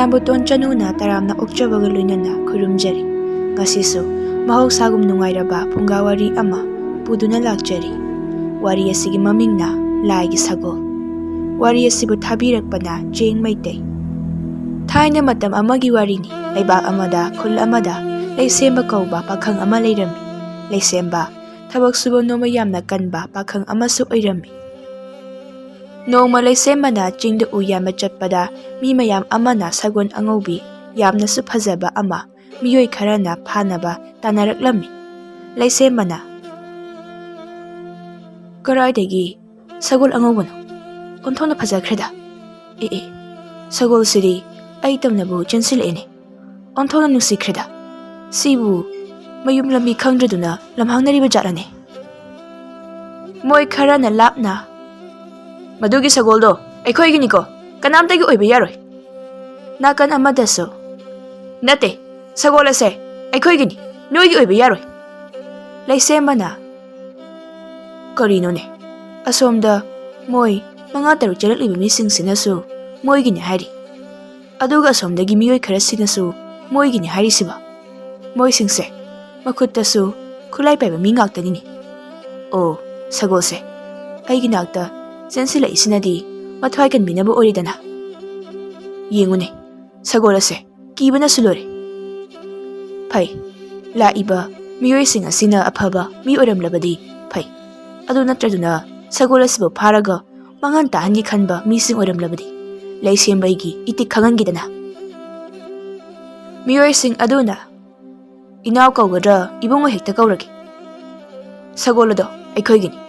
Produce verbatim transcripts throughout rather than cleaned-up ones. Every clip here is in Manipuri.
ꯅꯥꯕꯣꯇꯣꯟ ꯆꯅꯨꯅ ꯇꯔꯥꯝꯅ ꯑꯣꯛꯆꯕꯒ ꯂꯣꯏꯅꯅ ꯈꯨꯔꯨꯝꯖꯔꯤ꯫ ꯉꯁꯤꯁꯨ ꯃꯍꯧꯁꯥꯒꯨꯝ ꯅꯨꯡꯉꯥꯏꯔꯕ ꯐꯨꯡꯒꯥ ꯋꯥꯔꯤ ꯑꯃ ꯄꯨꯗꯨꯅ ꯂꯥꯛꯆꯔꯤ꯫ ꯋꯥꯔꯤ ꯑꯁꯤꯒꯤ ꯃꯃꯤꯡꯅ ꯂꯥꯏꯒꯤ ꯁꯒꯣꯜ꯫ ꯋꯥꯔꯤ ꯑꯁꯤꯕꯨ ꯊꯥꯕꯤꯔꯛꯄꯅ ꯆꯦꯡ ꯃꯩꯇꯩ꯫ ꯊꯥꯏꯅ ꯃꯇꯝ ꯑꯃꯒꯤ ꯋꯥꯔꯤꯅꯤ꯫ ꯂꯩꯕꯥꯛ ꯑꯃꯗ, ꯈꯨꯜ ꯑꯃꯗ ꯂꯩꯁꯦꯝꯕ ꯀꯧꯕ ꯄꯥꯈꯪ ꯑꯃ ꯂꯩꯔꯝꯃꯤ꯫ ꯂꯩꯁꯦꯝꯕ ꯊꯕꯛ ꯁꯨꯕ ꯅꯣꯝꯕ ꯌꯥꯝꯅ ꯀꯟꯕ ꯄꯥꯈꯪ ꯑꯃꯁꯨ ꯑꯣꯏꯔꯝꯃꯤ꯫ ꯅꯣꯡꯃ ꯂꯩꯁꯦꯝꯕꯅ ꯆꯤꯡꯗ ꯎ ꯌꯥꯟꯕ ꯆꯠꯄꯗ ꯃꯤ ꯃꯌꯥꯝ ꯑꯃꯅ ꯁꯒꯣꯜ ꯑꯉꯧꯕꯤ, ꯌꯥꯝꯅꯁꯨ ꯐꯖꯕ ꯑꯃ ꯃꯤꯑꯣꯏ ꯈꯔꯅ ꯐꯥꯅꯕ ꯇꯥꯟꯅꯔꯛꯂꯝꯃꯤ꯫ ꯂꯩꯁꯦꯝꯕꯅ, "ꯀꯔꯥꯏꯗꯒꯤ ꯁꯒꯣꯜ ꯑꯉꯧꯕꯅꯣ? ꯑꯣꯟꯊꯣꯛꯅ ꯐꯖꯈ꯭ꯔꯦꯗ꯫ ꯑꯦ ꯑꯦ, ꯁꯒꯣꯜꯁꯤꯗꯤ ꯑꯩ ꯇꯝꯅꯕꯨ ꯆꯦꯟꯁꯤꯜꯂꯛꯑꯦꯅꯦ꯫ ꯑꯣꯟꯊꯣꯛꯅ ꯅꯨꯡꯁꯤꯈ꯭ꯔꯦꯗ꯫ ꯁꯤꯕꯨ ꯃꯌꯨꯝ ꯂꯝꯕꯤ ꯈꯪꯗ꯭ꯔꯗꯨꯅ ꯂꯝꯍꯥꯡꯅꯔꯤꯕ ꯖꯥꯠꯂꯅꯦ?" ꯃꯣꯏ ꯈꯔꯅ ꯂꯥꯞꯅ, "ꯃꯗꯨꯒꯤ ꯁꯒꯣꯜꯗꯣ ꯑꯩꯈꯣꯏꯒꯤꯅꯤꯀꯣ, ꯀꯅꯥꯝꯇꯒꯤ ꯑꯣꯏꯕ ꯌꯥꯔꯣꯏ꯫" ꯅꯥꯀꯟ ꯑꯃꯗꯁꯨ, "ꯅꯠꯇꯦ, ꯁꯒꯣꯜ ꯑꯁꯦ ꯑꯩꯈꯣꯏꯒꯤꯅꯤ, ꯅꯣꯏꯒꯤ ꯑꯣꯏꯕ ꯌꯥꯔꯣꯏ꯫" ꯂꯩꯁꯦꯝꯕꯅ, "ꯀꯔꯤꯅꯣꯅꯦ? ꯑꯁꯣꯝꯗ ꯃꯣꯏ ꯃꯉꯥ ꯇꯔꯨꯛ ꯆꯦꯜꯂꯛꯂꯤꯕ ꯃꯤꯁꯤꯡꯁꯤꯅꯁꯨ ꯃꯣꯏꯒꯤꯅꯤ ꯍꯥꯏꯔꯤ, ꯑꯗꯨꯒ ꯑꯁꯣꯝꯗꯒꯤ ꯃꯤꯑꯣꯏ ꯈꯔꯁꯤꯅꯁꯨ ꯃꯣꯏꯒꯤꯅꯤ ꯍꯥꯏꯔꯤꯁꯤꯕꯣ? ꯃꯣꯏꯁꯤꯡꯁꯦ ꯃꯈꯨꯠꯇꯁꯨ ꯈꯨꯠꯂꯥꯏ ꯄꯥꯏꯕ ꯃꯤ ꯉꯥꯛꯇꯅꯤꯅꯦ꯫ ꯑꯣ, ꯁꯒꯣꯜꯁꯦ ꯑꯩꯒꯤ ꯅꯥꯛꯇ ꯆꯦꯟꯁꯤꯜꯂꯛꯏꯁꯤꯅꯗꯤ ꯃꯊ꯭ꯋꯥꯏ ꯀꯟꯕꯤꯅꯕ ꯑꯣꯏꯔꯦꯗꯅ꯫ ꯌꯦꯡꯉꯨꯅꯦ, ꯁꯒꯣꯜ ꯑꯁꯦ ꯀꯤꯕꯅꯁꯨ ꯂꯣꯏꯔꯦ꯫ ꯐꯩ, ꯂꯥꯛꯏꯕ ꯃꯤꯑꯣꯏꯁꯤꯡ ꯑꯁꯤꯅ ꯑꯐꯕ ꯃꯤ ꯑꯣꯏꯔꯝꯂꯕꯗꯤ ꯐꯩ, ꯑꯗꯨ ꯅꯠꯇ꯭ꯔꯗꯨꯅ ꯁꯒꯣꯜ ꯑꯁꯤꯕꯨ ꯐꯥꯔꯒ ꯃꯥꯡꯍꯟ ꯇꯥꯍꯟꯒꯦ ꯈꯟꯕ ꯃꯤꯁꯤꯡ ꯑꯣꯏꯔꯝꯂꯕꯗꯤ ꯂꯩꯁꯦꯝꯕ ꯑꯩꯒꯤ ꯏꯇꯤꯛ ꯈꯪꯍꯟꯒꯦꯗꯅ꯫" ꯃꯤꯑꯣꯏꯁꯤꯡ ꯑꯗꯨꯅ, "ꯏꯅꯥꯎ ꯀꯧꯒꯗ꯭ꯔꯥ, ꯏꯕꯨꯡꯉꯣ ꯍꯦꯛꯇ ꯀꯧꯔꯒꯦ? ꯁꯒꯣꯜ ꯑꯗꯣ ꯑꯩꯈꯣꯏꯒꯤꯅꯤ꯫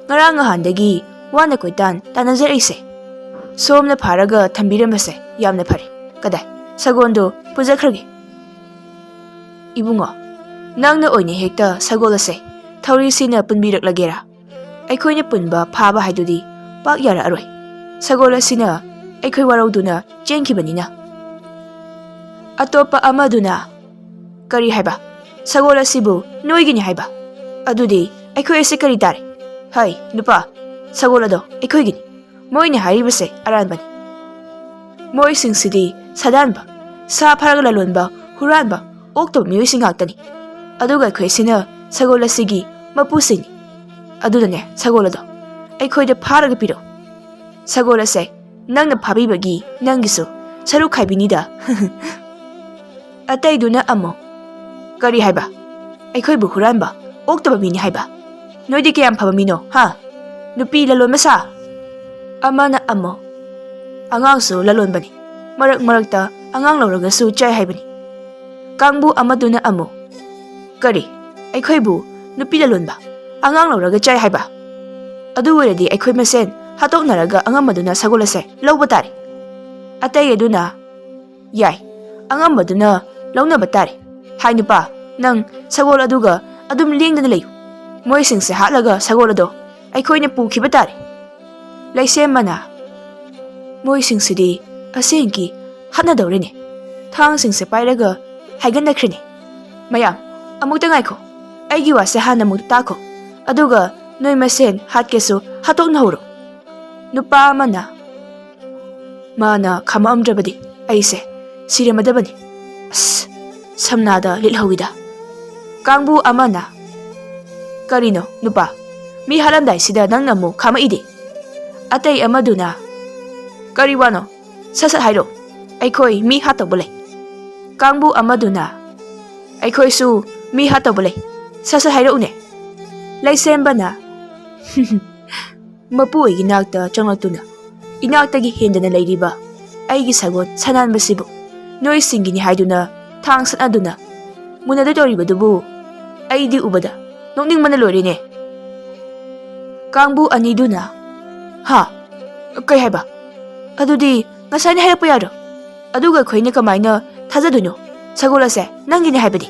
ꯉꯔꯥꯡ ꯅꯍꯥꯟꯗꯒꯤ ꯋꯥꯅ ꯀꯣꯏꯇꯥꯟ ꯇꯥꯟꯅꯖꯔꯛꯏꯁꯦ꯫ ꯁꯣꯝꯅ ꯐꯥꯔꯒ ꯊꯝꯕꯤꯔꯝꯕꯁꯦ ꯌꯥꯝꯅ ꯐꯔꯦ꯫ ꯀꯗꯥꯏ, ꯁꯒꯣꯜꯗꯣ ꯄꯨꯖꯈ꯭ꯔꯒꯦ꯫" "ꯏꯕꯨꯡꯉꯣ, ꯅꯪꯅ ꯑꯣꯏꯅ ꯍꯦꯛꯇ ꯁꯒꯣꯜ ꯑꯁꯦ ꯊꯧꯔꯤꯁꯤꯅ ꯄꯨꯟꯕꯤꯔꯛꯂꯒꯦꯔꯥ? ꯑꯩꯈꯣꯏꯅ ꯄꯨꯟꯕ ꯐꯥꯕ ꯍꯥꯏꯗꯨꯗꯤ ꯄꯥꯛ ꯌꯥꯔꯛꯑꯔꯣꯏ꯫ ꯁꯒꯣꯜ ꯑꯁꯤꯅ ꯑꯩꯈꯣꯏ ꯋꯥꯔꯧꯗꯨꯅ ꯆꯦꯟꯈꯤꯕꯅꯤꯅ꯫" ꯑꯇꯣꯞꯄ ꯑꯃꯗꯨꯅ, "ꯀꯔꯤ ꯍꯥꯏꯕ? ꯁꯒꯣꯜ ꯑꯁꯤꯕꯨ ꯅꯣꯏꯒꯤꯅꯤ ꯍꯥꯏꯕ? ꯑꯗꯨꯗꯤ ꯑꯩꯈꯣꯏ ꯑꯁꯤ ꯀꯔꯤ ꯇꯥꯔꯦ? ꯍꯩ, ꯅꯨꯄꯥ, ꯁꯒꯣꯜ ꯑꯗꯣ ꯑꯩꯈꯣꯏꯒꯤꯅꯤ꯫ ꯃꯣꯏꯅ ꯍꯥꯏꯔꯤꯕꯁꯦ ꯑꯔꯥꯟꯕꯅꯤ꯫" ꯃꯣꯏꯁꯤꯡꯁꯤꯗꯤ ꯁꯥꯗꯥꯟꯕ, ꯁꯥ ꯐꯥꯔꯒ ꯂꯂꯣꯟꯕ, ꯍꯨꯔꯥꯟꯕ, ꯑꯣꯛꯇꯕ ꯃꯤꯑꯣꯏꯁꯤꯡ ꯉꯥꯛꯇꯅꯤ꯫ ꯑꯗꯨꯒ ꯑꯩꯈꯣꯏ ꯑꯁꯤꯅ ꯁꯒꯣꯜ ꯑꯁꯤꯒꯤ ꯃꯄꯨꯁꯤꯡꯅꯤ꯫ ꯑꯗꯨꯅꯅꯦ, ꯁꯒꯣꯜ ꯑꯗꯣ ꯑꯩꯈꯣꯏꯗ ꯐꯥꯔꯒ ꯄꯤꯔꯛꯎ꯫ ꯁꯒꯣꯜ ꯑꯁꯦ ꯅꯪꯅ ꯐꯥꯕꯤꯕꯒꯤ ꯅꯪꯒꯤꯁꯨ ꯁꯔꯨꯛ ꯈꯥꯏꯕꯤꯅꯤꯗ꯫ ꯑꯇꯩꯗꯨꯅ ꯑꯃꯨꯛ, "ꯀꯔꯤ ꯍꯥꯏꯕ? ꯑꯩꯈꯣꯏꯕꯨ ꯍꯨꯔꯥꯟꯕ, ꯑꯣꯛꯇꯕ ꯃꯤꯅꯤ ꯍꯥꯏꯕ? ꯅꯣꯏꯗꯤ ꯀꯌꯥꯝ ꯐꯕ ꯃꯤꯅꯣ, ꯍꯥ? ꯅꯨꯄꯤ ꯂꯂꯣꯟꯕ ꯁꯥ?" ꯑꯃꯅ ꯑꯃꯨꯛ, "ꯑꯉꯥꯡꯁꯨ ꯂꯂꯣꯟꯕꯅꯤ, ꯃꯔꯛ ꯃꯔꯛꯇ ꯑꯉꯥꯡ ꯂꯧꯔꯒꯁꯨ ꯆꯥꯏ ꯍꯥꯏꯕꯅꯤ"꯫ ꯀꯥꯡꯕꯨ ꯑꯃꯗꯨꯅ ꯑꯃꯨꯛ, "ꯀꯔꯤ? ꯑꯩꯈꯣꯏꯕꯨ ꯅꯨꯄꯤ ꯂꯂꯣꯟꯕ, ꯑꯉꯥꯡ ꯂꯧꯔꯒ ꯆꯥꯏ ꯍꯥꯏꯕ? ꯑꯗꯨ ꯑꯣꯏꯔꯗꯤ ꯑꯩꯈꯣꯏ ꯃꯁꯦꯟ ꯍꯥꯠꯇꯣꯛꯅꯔꯒ ꯑꯉꯝꯕꯗꯨꯅ ꯁꯒꯣꯜ ꯑꯁꯦ ꯂꯧꯕ ꯇꯥꯔꯦ"꯫ ꯑꯇꯩ ꯑꯗꯨꯅ, "ꯌꯥꯏ, ꯑꯉꯝꯕꯗꯨꯅ ꯂꯧꯅꯕ ꯇꯥꯔꯦ꯫ ꯍꯥꯏ ꯅꯨꯄꯥ, ꯅꯪ ꯁꯒꯣꯜ ꯑꯗꯨꯒ ꯑꯗꯨꯝ ꯂꯦꯡꯗꯅ ꯂꯩꯌꯨ꯫ ꯃꯣꯏꯁꯤꯡꯁꯦ ꯍꯥꯠꯂꯒ ꯁꯒꯣꯜ ꯑꯗꯣ ꯑꯩꯈꯣꯏꯅ ꯄꯨꯈꯤꯕ ꯇꯥꯔꯦ"꯫ ꯂꯩꯁꯦꯝꯕꯅ, "ꯃꯣꯏꯁꯤꯡꯁꯤꯗꯤ ꯑꯁꯦꯡꯀꯤ ꯍꯥꯠꯅꯗꯧꯔꯤꯅꯦ꯫ ꯊꯥꯡꯁꯤꯡꯁꯦ ꯄꯥꯏꯔꯒ ꯍꯥꯏꯒꯠꯅꯈ꯭ꯔꯤꯅꯦ꯫ ꯃꯌꯥꯝ, ꯑꯃꯨꯛꯇ ꯉꯥꯏꯈꯣ꯫ ꯑꯩꯒꯤ ꯋꯥꯁꯦ ꯍꯥꯟꯅ ꯑꯃꯨꯛꯇ ꯇꯥꯈꯣ꯫ ꯑꯗꯨꯒ ꯅꯣꯏ ꯃꯁꯦꯟ ꯍꯥꯠꯀꯦꯁꯨ ꯍꯥꯠꯇꯣꯛꯅꯍꯧꯔꯣ"꯫ ꯅꯨꯄꯥ ꯑꯃꯅ, "ꯃꯥꯅ ꯈꯥꯝꯃꯛꯑꯝꯗ꯭ꯔꯕꯗꯤ ꯑꯩꯁꯦ ꯁꯤꯔꯝꯃꯗꯕꯅꯤ꯫ ꯑꯁ, ꯁꯝꯅꯥꯗ ꯂꯤꯠꯍꯧꯋꯤꯗ"꯫ ꯀꯥꯡꯕꯨ ꯑꯃꯅ, "ꯀꯔꯤꯅꯣ ꯅꯨꯄꯥ, ꯃꯤ ꯍꯥꯠꯂꯝꯗꯥꯏꯁꯤꯗ ꯅꯪꯅ ꯑꯃꯨꯛ ꯈꯥꯝꯃꯛꯏꯗꯤ?" ꯑꯇꯩ ꯑꯃꯗꯨꯅ, "ꯀꯔꯤ ꯋꯥꯅꯣ? ꯁꯠ ꯁꯠ ꯍꯥꯏꯔꯣ꯫ ꯑꯩꯈꯣꯏ ꯃꯤ ꯍꯥꯠꯇꯧꯕ ꯂꯩ"꯫ ꯀꯥꯡꯕꯨ ꯑꯃꯗꯨꯅ, "ꯑꯩꯈꯣꯏꯁꯨ ꯃꯤ ꯍꯥꯠꯇꯧꯕ ꯂꯩ꯫ ꯁꯠ ꯁꯠ ꯍꯥꯏꯔꯛꯎꯅꯦ"꯫ ꯂꯩꯁꯦꯝꯕꯅ, ꯃꯄꯨ ꯑꯣꯏꯒꯤ ꯅꯥꯛꯇ ꯆꯪꯂꯛꯇꯨꯅ, "ꯏꯅꯥꯛꯇꯒꯤ ꯍꯦꯟꯗꯅ ꯂꯩꯔꯤꯕ ꯑꯩꯒꯤ ꯁꯒꯣꯜ ꯁꯅꯥꯟꯕꯁꯤꯕꯨ ꯅꯣꯏꯁꯤꯡꯒꯤꯅꯤ ꯍꯥꯏꯗꯨꯅ ꯊꯥꯡ ꯁꯠꯅꯗꯨꯅ ꯃꯨꯟꯅꯗꯣꯏ ꯇꯧꯔꯤꯕꯗꯨꯕꯨ ꯑꯩꯗꯤ ꯎꯕꯗ ꯅꯣꯛꯅꯤꯡꯕꯅ ꯂꯣꯏꯔꯦꯅꯦ"꯫ ꯀꯥꯡꯕꯨ ꯑꯅꯤꯗꯨꯅ, "ꯍꯥ? ꯀꯩ ꯍꯥꯏꯕ? ꯑꯗꯨꯗꯤ ꯉꯁꯥꯏꯅ ꯍꯥꯏꯔꯛꯄ ꯌꯥꯗ꯭ꯔꯣ? ꯑꯗꯨꯒ ꯑꯩꯈꯣꯏꯅ ꯀꯃꯥꯏꯅ ꯊꯥꯖꯗꯣꯏꯅꯣ? ꯁꯒꯣꯜ ꯑꯁꯦ ꯅꯪꯒꯤꯅꯦ ꯍꯥꯏꯕꯗꯤ?"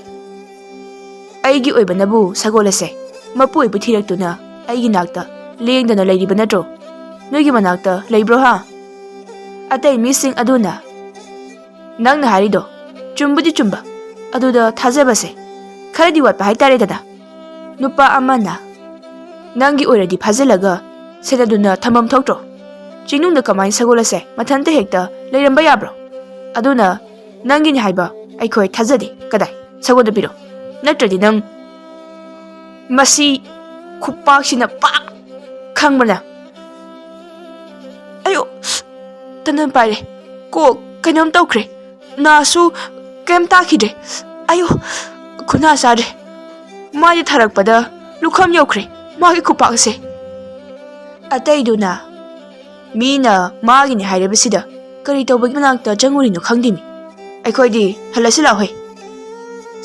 "ꯑꯩꯒꯤ ꯑꯣꯏꯕꯅꯕꯨ ꯁꯒꯣꯜ ꯑꯁꯦ ꯃꯄꯨ ꯑꯣꯏꯕ ꯊꯤꯔꯛꯇꯨꯅ ꯑꯩꯒꯤ ꯅꯥꯛꯇ ꯂꯦꯡꯗꯅ ꯂꯩꯔꯤꯕ ꯅꯠꯇ꯭ꯔꯣ? ꯅꯣꯏꯒꯤ ꯃꯅꯥꯛꯇ ꯂꯩꯕ꯭ꯔꯣ, ꯍꯥ?" ꯑꯇꯩ ꯃꯤꯁꯤꯡ ꯑꯗꯨꯅ, "ꯅꯪꯅ ꯍꯥꯏꯔꯤꯗꯣ ꯆꯨꯝꯕꯨꯗꯤ ꯆꯨꯝꯕ, ꯑꯗꯨꯗ ꯊꯥꯖꯕꯁꯦ ꯈꯔꯗꯤ ꯋꯥꯠꯄ ꯍꯥꯏꯇꯥꯔꯦꯗꯅ"꯫ ꯅꯨꯄꯥ ꯑꯃꯅ, "ꯅꯪꯒꯤ ꯑꯣꯏꯔꯗꯤ ꯐꯥꯖꯤꯜꯂꯒ ꯁꯦꯟꯅꯗꯨꯅ ꯊꯝꯐꯝ ꯊꯣꯛꯇ꯭ꯔꯣ? ꯆꯤꯡꯅꯨꯡꯗ ꯀꯃꯥꯏꯅ ꯁꯒꯣꯜ ꯑꯁꯦ ꯃꯊꯟꯇ ꯍꯦꯛꯇ ꯂꯩꯔꯝꯕ ꯌꯥꯕ꯭ꯔꯣ? ꯑꯗꯨꯅ ꯅꯪꯒꯤꯅꯤ ꯍꯥꯏꯕ ꯑꯩꯈꯣꯏ ꯊꯥꯖꯗꯦ꯫ ꯀꯗꯥꯏ? ꯁꯒꯣꯜꯗꯣ ꯄꯤꯔꯣ, ꯅꯠꯇ꯭ꯔꯗꯤ ꯅꯪ ꯃꯁꯤ ꯈꯨꯄꯥꯛꯁꯤꯅ ꯄꯥꯛ ꯈꯪꯕ꯭ꯔꯅ? ꯑꯌꯣ, ꯇꯟꯗꯟ ꯄꯥꯏꯔꯦ꯫ ꯀꯣ, ꯀꯩꯅꯣꯝ ꯇꯧꯈ꯭ꯔꯦ꯫ ꯅꯥꯁꯨ ꯀꯩꯝ ꯇꯥꯈꯤꯗ꯭ꯔꯦ꯫ ꯑꯌꯣ, ꯈꯨꯅꯥ ꯆꯥꯗ꯭ꯔꯦ꯫ ꯃꯥꯏꯗ ꯊꯥꯔꯛꯄꯗ ꯂꯨꯈꯝ ꯌꯧꯈ꯭ꯔꯦ ꯃꯥꯒꯤ ꯈꯨꯄꯥꯛꯁꯦ꯫ ꯑꯇꯩꯗꯨꯅ ꯃꯤꯅ ꯃꯥꯒꯤꯅꯤ ꯍꯥꯏꯔꯤꯕꯁꯤꯗ ꯀꯔꯤ ꯇꯧꯕꯒꯤ ꯃꯅꯥꯛꯇ ꯆꯪꯉꯨꯔꯤꯅꯣ ꯈꯪꯗꯦꯃꯤ꯫ ꯑꯩꯈꯣꯏꯗꯤ ꯍꯜꯂꯁꯤ ꯂꯥꯎꯍꯦ꯫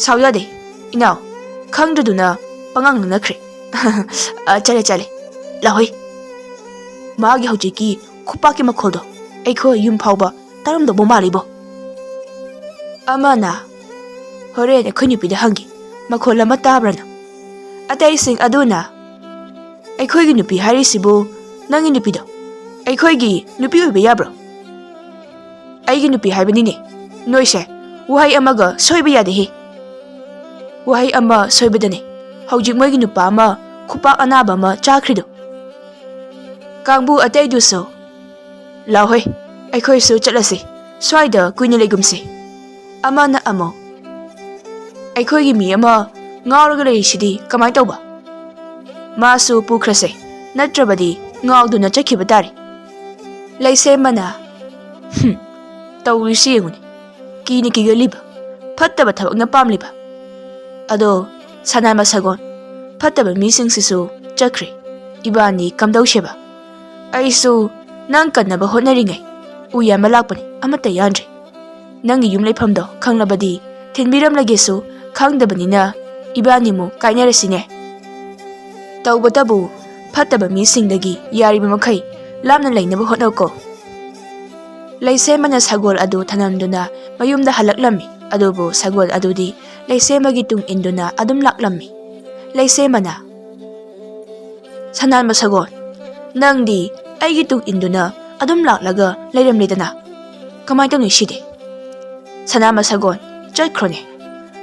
ꯁꯥꯎ ꯌꯥꯗꯦ, ꯏꯅꯥꯎ꯫ ꯈꯪꯗ꯭ꯔꯗꯨꯅ ꯄꯉꯥꯡ ꯉꯥꯡꯅꯈ꯭ꯔꯦ꯫ ꯑ, ꯆꯠꯂꯦ, ꯆꯠꯂꯦ꯫ ꯂꯥꯎꯍꯦ꯫ ꯃꯥꯒꯤ ꯍꯧꯖꯤꯛꯀꯤ ꯈꯨꯄꯥꯛꯀꯤ ꯃꯈꯣꯜꯗꯣ ꯑꯩꯈꯣꯏ ꯌꯨꯝ ꯐꯥꯎꯕ ꯇꯥꯔꯝꯗꯧꯕ ꯃꯥꯜꯂꯤꯕꯣ꯫ ꯑꯃꯅ ꯍꯣꯔꯦꯟ ꯑꯩꯈꯣꯏ ꯅꯨꯄꯤꯗ ꯍꯪꯒꯦ, ꯃꯈꯣꯜ ꯑꯃ ꯇꯥꯕ꯭ꯔꯅ꯫ ꯑꯇꯩꯁꯤꯡ ꯑꯗꯨꯅ, "ꯑꯩꯈꯣꯏꯒꯤ ꯅꯨꯄꯤ ꯍꯥꯏꯔꯤꯁꯤꯕꯨ ꯅꯪꯒꯤ ꯅꯨꯄꯤꯗꯣ ꯑꯩꯈꯣꯏꯒꯤ ꯅꯨꯄꯤ ꯑꯣꯏꯕ ꯌꯥꯕ꯭ꯔꯣ?" "ꯑꯩꯒꯤ ꯅꯨꯄꯤ ꯍꯥꯏꯕꯅꯤꯅꯦ꯫ ꯅꯣꯏꯁꯦ ꯋꯥꯍꯩ ꯑꯃꯒ ꯁꯣꯏꯕ ꯌꯥꯗꯦꯍꯦ꯫ ꯋꯥꯍꯩ ꯑꯃ ꯁꯣꯏꯕꯗꯅꯦ ꯍꯧꯖꯤꯛ ꯃꯣꯏꯒꯤ ꯅꯨꯄꯥ ꯑꯃ ꯈꯨꯄꯥꯛ ꯑꯅꯥꯕ ꯑꯃ ꯆꯥꯈ꯭ꯔꯤꯗꯣ꯫ ꯀꯥꯡꯕꯨ ꯑꯇꯩꯗꯨꯁꯨ, ꯂꯥꯎꯍꯣꯏ, ꯑꯩꯈꯣꯏꯁꯨ ꯆꯠꯂꯁꯤ, ꯁ꯭ꯋꯥꯏꯗ ꯀꯨꯏꯅ ꯂꯩꯒꯨꯝꯁꯤ"꯫ ꯑꯃꯅ ꯑꯃꯨꯛ, "ꯑꯩꯈꯣꯏꯒꯤ ꯃꯤ ꯑꯃ ꯉꯥꯎꯔꯒ ꯂꯩꯔꯤꯁꯤꯗꯤ ꯀꯃꯥꯏ ꯇꯧꯕ? ꯃꯥꯁꯨ ꯄꯨꯈ꯭ꯔꯁꯦ, ꯅꯠꯇ꯭ꯔꯕꯗꯤ ꯉꯥꯎꯗꯨꯅ ꯆꯠꯈꯤꯕ ꯇꯥꯔꯦ"꯫ ꯂꯩꯁꯦꯝꯕꯅ, "ꯍꯨꯝ, ꯇꯧꯔꯤꯁꯤ ꯌꯦꯡꯉꯨꯅꯦ, ꯀꯤꯅ ꯀꯤꯒꯜꯂꯤꯕ, ꯐꯠꯇꯕ ꯊꯕꯛꯅ ꯄꯥꯝꯂꯤꯕ꯫ ꯑꯗꯣ ꯁꯅꯥ ꯃꯁꯥꯒꯣꯟ, ꯐꯠꯇꯕ ꯃꯤꯁꯤꯡꯁꯤꯁꯨ ꯆꯠꯈ꯭ꯔꯦ, ꯏꯕꯥꯅꯤ ꯀꯝꯗꯧꯁꯦꯕ? ꯑꯩꯁꯨ ꯅꯪ ꯀꯟꯅꯕ ꯍꯣꯠꯅꯔꯤꯉꯩ ꯎ ꯌꯥꯟꯕ ꯂꯥꯛꯄꯅꯤ, ꯑꯃꯠꯇ ꯌꯥꯟꯗ꯭ꯔꯦ꯫ ꯅꯪꯒꯤ ꯌꯨꯝ ꯂꯩꯐꯝꯗꯣ ꯈꯪꯂꯕꯗꯤ ꯊꯤꯟꯕꯤꯔꯝꯂꯒꯦꯁꯨ ꯈꯪꯗꯕꯅꯤꯅ ꯏꯕꯥꯅꯤꯃꯨꯛ ꯀꯥꯏꯅꯔꯁꯤꯅꯦ꯫ ꯇꯧꯕꯇꯕꯨ ꯐꯠꯇꯕ ꯃꯤꯁꯤꯡꯗꯒꯤ ꯌꯥꯔꯤꯕ ꯃꯈꯩ ꯂꯥꯞꯅ ꯂꯩꯅꯕ ꯍꯣꯠꯅꯧꯀꯣ"꯫ ꯂꯩꯁꯦꯝꯕꯅ ꯁꯒꯣꯜ ꯑꯗꯨ ꯊꯅꯝꯗꯨꯅ ꯃꯌꯨꯝꯗ ꯍꯜꯂꯛꯂꯝꯃꯤ꯫ ꯑꯗꯨꯕꯨ ꯁꯒꯣꯜ ꯑꯗꯨꯗꯤ ꯂꯩꯁꯦꯝꯕꯒꯤ ꯇꯨꯡ ꯏꯟꯗꯨꯅ ꯑꯗꯨꯝ ꯂꯥꯛꯂꯝꯃꯤ꯫ ꯂꯩꯁꯦꯝꯕꯅ, "ꯁꯅꯥꯟꯕ ꯁꯒꯣꯜ, ꯅꯪꯗꯤ ꯑꯩꯒꯤ ꯇꯨꯡ ꯏꯟꯗꯨꯅ ꯑꯗꯨꯝ ꯂꯥꯛꯂꯒ ꯂꯩꯔꯝꯂꯦꯗꯅ꯫ ꯀꯃꯥꯏ ꯇꯧꯅꯤ ꯁꯤꯗꯤ? ꯁꯅꯥꯟꯕ ꯁꯒꯣꯜ, ꯆꯠꯈ꯭ꯔꯣꯅꯦ꯫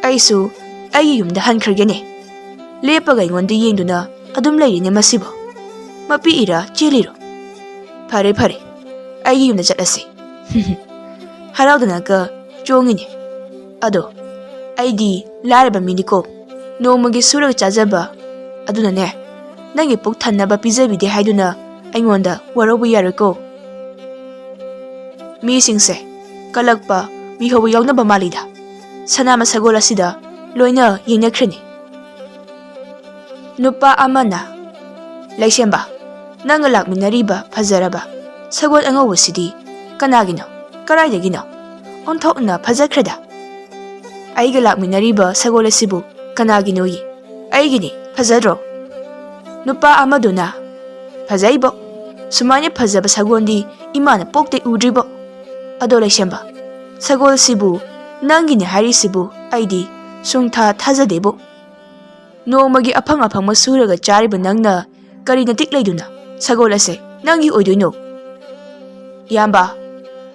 ꯑꯩꯁꯨ ꯑꯩꯒꯤ ꯌꯨꯝꯗ ꯍꯟꯈ꯭ꯔꯒꯦꯅꯦ꯫ ꯂꯦꯞꯄꯒ ꯑꯩꯉꯣꯟꯗ ꯌꯦꯡꯗꯨꯅ ꯑꯗꯨꯝ ꯂꯩꯔꯤꯅꯦ ꯃꯁꯤꯕꯨ꯫ ꯃꯄꯤ ꯏꯔꯥ ꯆꯦꯜꯂꯤꯔꯣ? ꯐꯔꯦ, ꯐꯔꯦ, ꯑꯩꯒꯤ ꯌꯨꯝꯗ ꯆꯠꯂꯁꯤ"꯫ ꯍꯔꯥꯎꯗꯅꯒ ꯆꯣꯡꯉꯤꯅꯦ꯫ ꯑꯗꯣ ꯑꯩꯗꯤ ꯂꯥꯏꯔꯕ ꯃꯤꯅꯤꯀꯣ, ꯅꯣꯡꯃꯒꯤ ꯁꯨꯔꯒ ꯆꯥꯖꯕ꯫ ꯑꯗꯨꯅꯅꯦ, ꯅꯪꯒꯤ ꯄꯨꯛ ꯊꯟꯅꯕ ꯄꯤꯖꯕꯤꯗꯦ ꯍꯥꯏꯗꯨꯅ ꯑꯩꯉꯣꯟꯗ ꯋꯥꯔꯧꯕ ꯌꯥꯔꯣꯏꯀꯣ꯫ ꯃꯤꯁꯤꯡꯁꯦ ꯀꯂꯛꯄ, ꯃꯤꯍꯧꯕ ꯌꯥꯎꯅꯕ ꯃꯥꯜꯂꯤꯗ꯫ ꯁꯅꯥꯃ ꯁꯒꯣꯜ ꯑꯁꯤꯗ ꯂꯣꯏꯅ ꯌꯦꯡꯅꯈ꯭ꯔꯅꯤ꯫ ꯅꯨꯄꯥ ꯑꯃꯅ, "ꯂꯩꯁꯦꯝꯕ, ꯅꯪꯒ ꯂꯥꯛꯃꯤꯟꯅꯔꯤꯕ ꯐꯖꯔꯕ ꯁꯒꯣꯜ ꯑꯉꯧꯕꯁꯤꯗꯤ ꯀꯅꯥꯒꯤꯅꯣ? ꯀꯔꯥꯏꯗꯒꯤꯅꯣ? ꯑꯣꯟꯊꯣꯛꯅ ꯐꯖꯈ꯭ꯔꯦꯗ꯫ ꯑꯩꯒ ꯂꯥꯛꯃꯤꯟꯅꯔꯤꯕ ꯁꯒꯣꯜ ꯑꯁꯤꯕꯨ ꯀꯅꯥꯒꯤꯅꯣꯌꯦ? ꯑꯩꯒꯤꯅꯤ, ꯐꯖꯗ꯭ꯔꯣ?" ꯅꯨꯄꯥ ꯑꯃꯗꯨꯅ, "ꯐꯖꯩꯕꯣ, ꯁꯨꯃꯥꯏꯅ ꯐꯖꯕ ꯁꯒꯣꯜꯗꯤ ꯏꯃꯥꯅ ꯄꯣꯛꯇꯩ ꯎꯗ꯭ꯔꯤꯕꯣ꯫ ꯑꯗꯣ ꯂꯩꯁꯦꯝꯕ, ꯁꯒꯣꯜꯁꯤꯕꯨ ꯅꯪꯒꯤꯅꯤ ꯍꯥꯏꯔꯤꯁꯤꯕꯨ ꯑꯩꯗꯤ ꯁꯨꯡꯊꯥ ꯊꯥꯖꯗꯦꯕꯣ꯫ ꯅꯣꯡꯃꯒꯤ ꯑꯐꯪ ꯑꯐꯪꯕ ꯁꯨꯔꯒ ꯆꯥꯔꯤꯕ ꯅꯪꯅ ꯀꯔꯤ ꯅꯇꯤꯛ ꯂꯩꯗꯨꯅ ꯁꯒꯣꯜ ꯑꯁꯦ ꯅꯪꯒꯤ ꯑꯣꯏꯗꯣꯏꯅꯣ?" "ꯏꯌꯥꯝꯕ,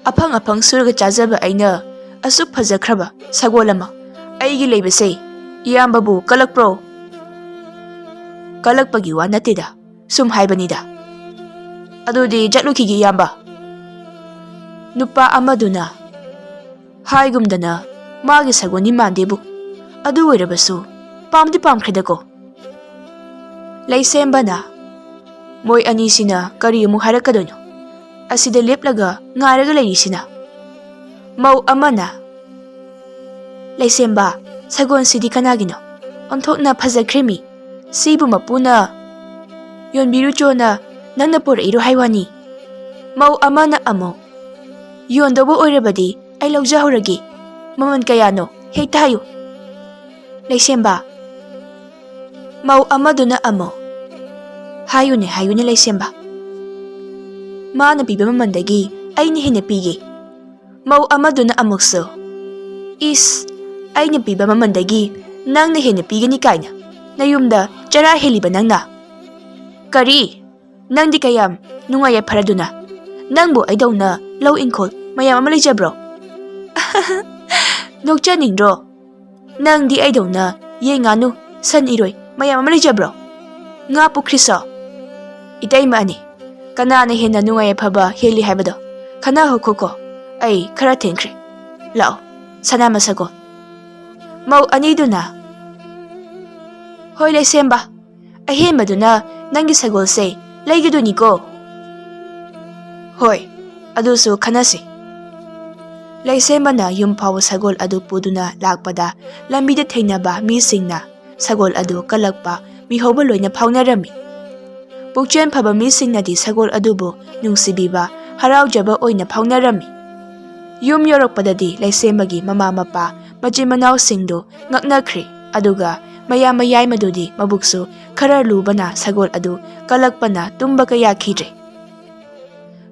ꯑꯐꯪ ꯑꯐꯪ ꯁꯨꯔꯒ ꯆꯥꯖꯕ ꯑꯩꯅ ꯑꯁꯨꯛ ꯐꯖꯈ꯭ꯔꯕ ꯁꯒꯣꯜ ꯑꯃ ꯑꯩꯒꯤ ꯂꯩꯕꯁꯦ ꯏꯌꯥꯝꯕꯕꯨ ꯀꯂꯛꯄ꯭ꯔꯣ?" "ꯀꯂꯛꯄꯒꯤ ꯋꯥ ꯅꯠꯇꯦꯗ, ꯁꯨꯝ ꯍꯥꯏꯕꯅꯤꯗ꯫" "ꯑꯗꯨꯗꯤ ꯆꯠꯂꯨꯈꯤꯒꯦ ꯏꯌꯥꯝꯕ꯫" ꯅꯨꯄꯥ ꯑꯃꯗꯨꯅ ꯍꯥꯏꯒꯨꯝꯗꯅ ꯃꯥꯒꯤ ꯁꯒꯣꯜꯗꯤ ꯃꯥꯟꯗꯦꯕꯨ, ꯑꯗꯨ ꯑꯣꯏꯔꯕꯁꯨ ꯄꯥꯝꯗꯤ ꯄꯥꯝꯈ꯭ꯔꯦꯗꯀꯣ꯫ ꯂꯩꯁꯦꯝꯕꯅ, "ꯃꯣꯏ ꯑꯅꯤꯁꯤꯅ ꯀꯔꯤ ꯑꯃꯨꯛ ꯍꯥꯏꯔꯛꯀꯗꯣꯏꯅꯣ? ꯑꯁꯤꯗ ꯂꯦꯞꯂꯒ ꯉꯥꯏꯔꯒ ꯂꯩꯔꯤꯁꯤꯅ?" ꯃꯧ ꯑꯃꯅ, "ꯂꯩꯁꯦꯝꯕ, ꯁꯒꯣꯜꯁꯤꯗꯤ ꯀꯅꯥꯒꯤꯅꯣ? ꯑꯣꯟꯊꯣꯛꯅ ꯐꯖꯈ꯭ꯔꯦꯃꯤ꯫ ꯁꯤꯕꯨ ꯃꯄꯨꯅ ꯌꯣꯟꯕꯤꯔꯨꯆꯣꯅ ꯅꯪꯅ ꯄꯨꯔꯛꯏꯔꯣ ꯍꯥꯏ ꯋꯥꯅꯤ?" ꯃꯧ ꯑꯃꯅ ꯑꯃꯨꯛ, "ꯌꯣꯟꯗꯧꯕ ꯑꯣꯏꯔꯕꯗꯤ ꯑꯩ ꯂꯧꯖꯍꯧꯔꯒꯦ꯫ ꯃꯃꯜ ꯀꯌꯥꯅꯣ? ꯍꯦꯛꯇ ꯍꯥꯏꯌꯨ꯫" ꯂꯩꯁꯦꯝꯕ꯫ ꯃꯧ ꯑꯃꯗꯨꯅ ꯑꯃꯨꯛ, "ꯍꯥꯏꯌꯨꯅꯦ, ꯍꯥꯏꯌꯨꯅꯦ ꯂꯩꯁꯦꯝꯕ꯫ ꯃꯥꯅ ꯄꯤꯕ ꯃꯃꯜꯗꯒꯤ ꯑꯩꯅ ꯍꯦꯟꯅ ꯄꯤꯒꯦ꯫" ꯃꯧ ꯑꯃꯗꯨꯅ ꯑꯃꯨꯛꯁꯨ, "ꯏꯁ, ꯑꯩꯅ ꯄꯤꯕ ꯃꯃꯜꯗꯒꯤ ꯅꯪꯅ ꯍꯦꯟꯅ ꯄꯤꯒꯅꯤ ꯀꯥꯏꯅ? ꯅꯌꯨꯝꯗ ꯆꯔꯥ ꯍꯦꯜꯂꯤꯕ ꯅꯪꯅ?" "ꯀꯔꯤ? ꯅꯪꯗꯤ ꯀꯌꯥꯝ ꯅꯨꯡꯉꯥꯏ ꯌꯥꯏꯐꯔꯗꯨꯅ? ꯅꯪꯕꯨ ꯑꯩꯗꯧꯅ ꯂꯧ ꯏꯪꯈꯣꯜ ꯃꯌꯥꯝ ꯑꯃ ꯂꯩꯖꯕ꯭ꯔꯣ?" "ꯅꯣꯛꯆꯅꯤꯡꯗ꯭ꯔꯣ? ꯅꯪꯗꯤ ꯑꯩꯗꯧꯅ ꯌꯦꯟ, ꯉꯥꯅꯨ, ꯁꯟ, ꯏꯔꯣꯏ ꯃꯌꯥꯝ ꯑꯃ ꯂꯩꯖꯕ꯭ꯔꯣ? ꯉꯥ ꯄꯨꯈ꯭ꯔꯤꯁꯣ?" "ꯏꯇꯩꯃ ꯑꯅꯤ, ꯀꯅꯥꯅ ꯍꯦꯟꯅ ꯅꯨꯡꯉꯥꯏ ꯌꯥꯏꯐꯕ ꯍꯦꯜꯂꯤ ꯍꯥꯏꯕꯗꯣ ꯈꯟꯅꯍꯧꯈꯣꯀꯣ꯫ ꯑꯩ ꯈꯔ ꯊꯦꯡꯈ꯭ꯔꯦ꯫ ꯂꯥꯛꯑꯣ, ꯁꯅꯥ ꯃꯁꯒꯣꯜ꯫ ꯃꯧ ꯑꯅꯤꯗꯨꯅ, "ꯍꯣꯏ, ꯂꯩꯁꯦꯝꯕ, ꯑꯍꯦꯟꯕꯗꯨꯅ ꯅꯪꯒꯤ ꯁꯒꯣꯜꯁꯦ ꯂꯩꯒꯗꯣꯏꯅꯤꯀꯣ?" "ꯍꯣꯏ, ꯑꯗꯨꯁꯨ ꯈꯟꯅꯁꯤ꯫" ꯂꯩꯁꯦꯝꯕꯅ ꯌꯨꯝ ꯐꯥꯎꯕ ꯁꯒꯣꯜ ꯑꯗꯨ ꯄꯨꯗꯨꯅ ꯂꯥꯛꯄꯗ, ꯂꯝꯕꯤꯗ ꯊꯦꯡꯅꯕ ꯃꯤꯁꯤꯡꯅ ꯁꯒꯣꯜ ꯑꯗꯨ ꯀꯜꯂꯛꯄ ꯃꯤꯍꯧꯕ ꯂꯣꯏꯅ ꯐꯥꯎꯅꯔꯝꯃꯤ꯫ ꯄꯨꯛꯆꯦꯜ ꯐꯕ ꯃꯤꯁꯤꯡꯅꯗꯤ ꯁꯒꯣꯜ ꯑꯗꯨꯕꯨ ꯅꯨꯡꯁꯤꯕꯤꯕ, ꯍꯔꯥꯎꯖꯕ ꯑꯣꯏꯅ ꯐꯥꯎꯅꯔꯝꯃꯤ꯫ ꯌꯨꯝ ꯌꯧꯔꯛꯄꯗꯗꯤ ꯂꯩꯁꯦꯝꯕꯒꯤ ꯃꯃꯥ ꯃꯄꯥ, ꯃꯆꯤꯟ ꯃꯅꯥꯎꯁꯤꯡꯗꯨ ꯉꯛꯅꯈ꯭ꯔꯦ꯫ ꯑꯗꯨꯒ ꯃꯌꯥꯝ ꯃꯌꯥꯏꯃꯗꯨꯗꯤ ꯃꯕꯨꯛꯁꯨ ꯈꯔ ꯂꯨꯕꯅ ꯁꯒꯣꯜ ꯑꯗꯨ ꯀꯜꯂꯛꯄꯅ ꯇꯨꯝꯕ ꯀꯌꯥ ꯈꯤꯗ꯭ꯔꯦ꯫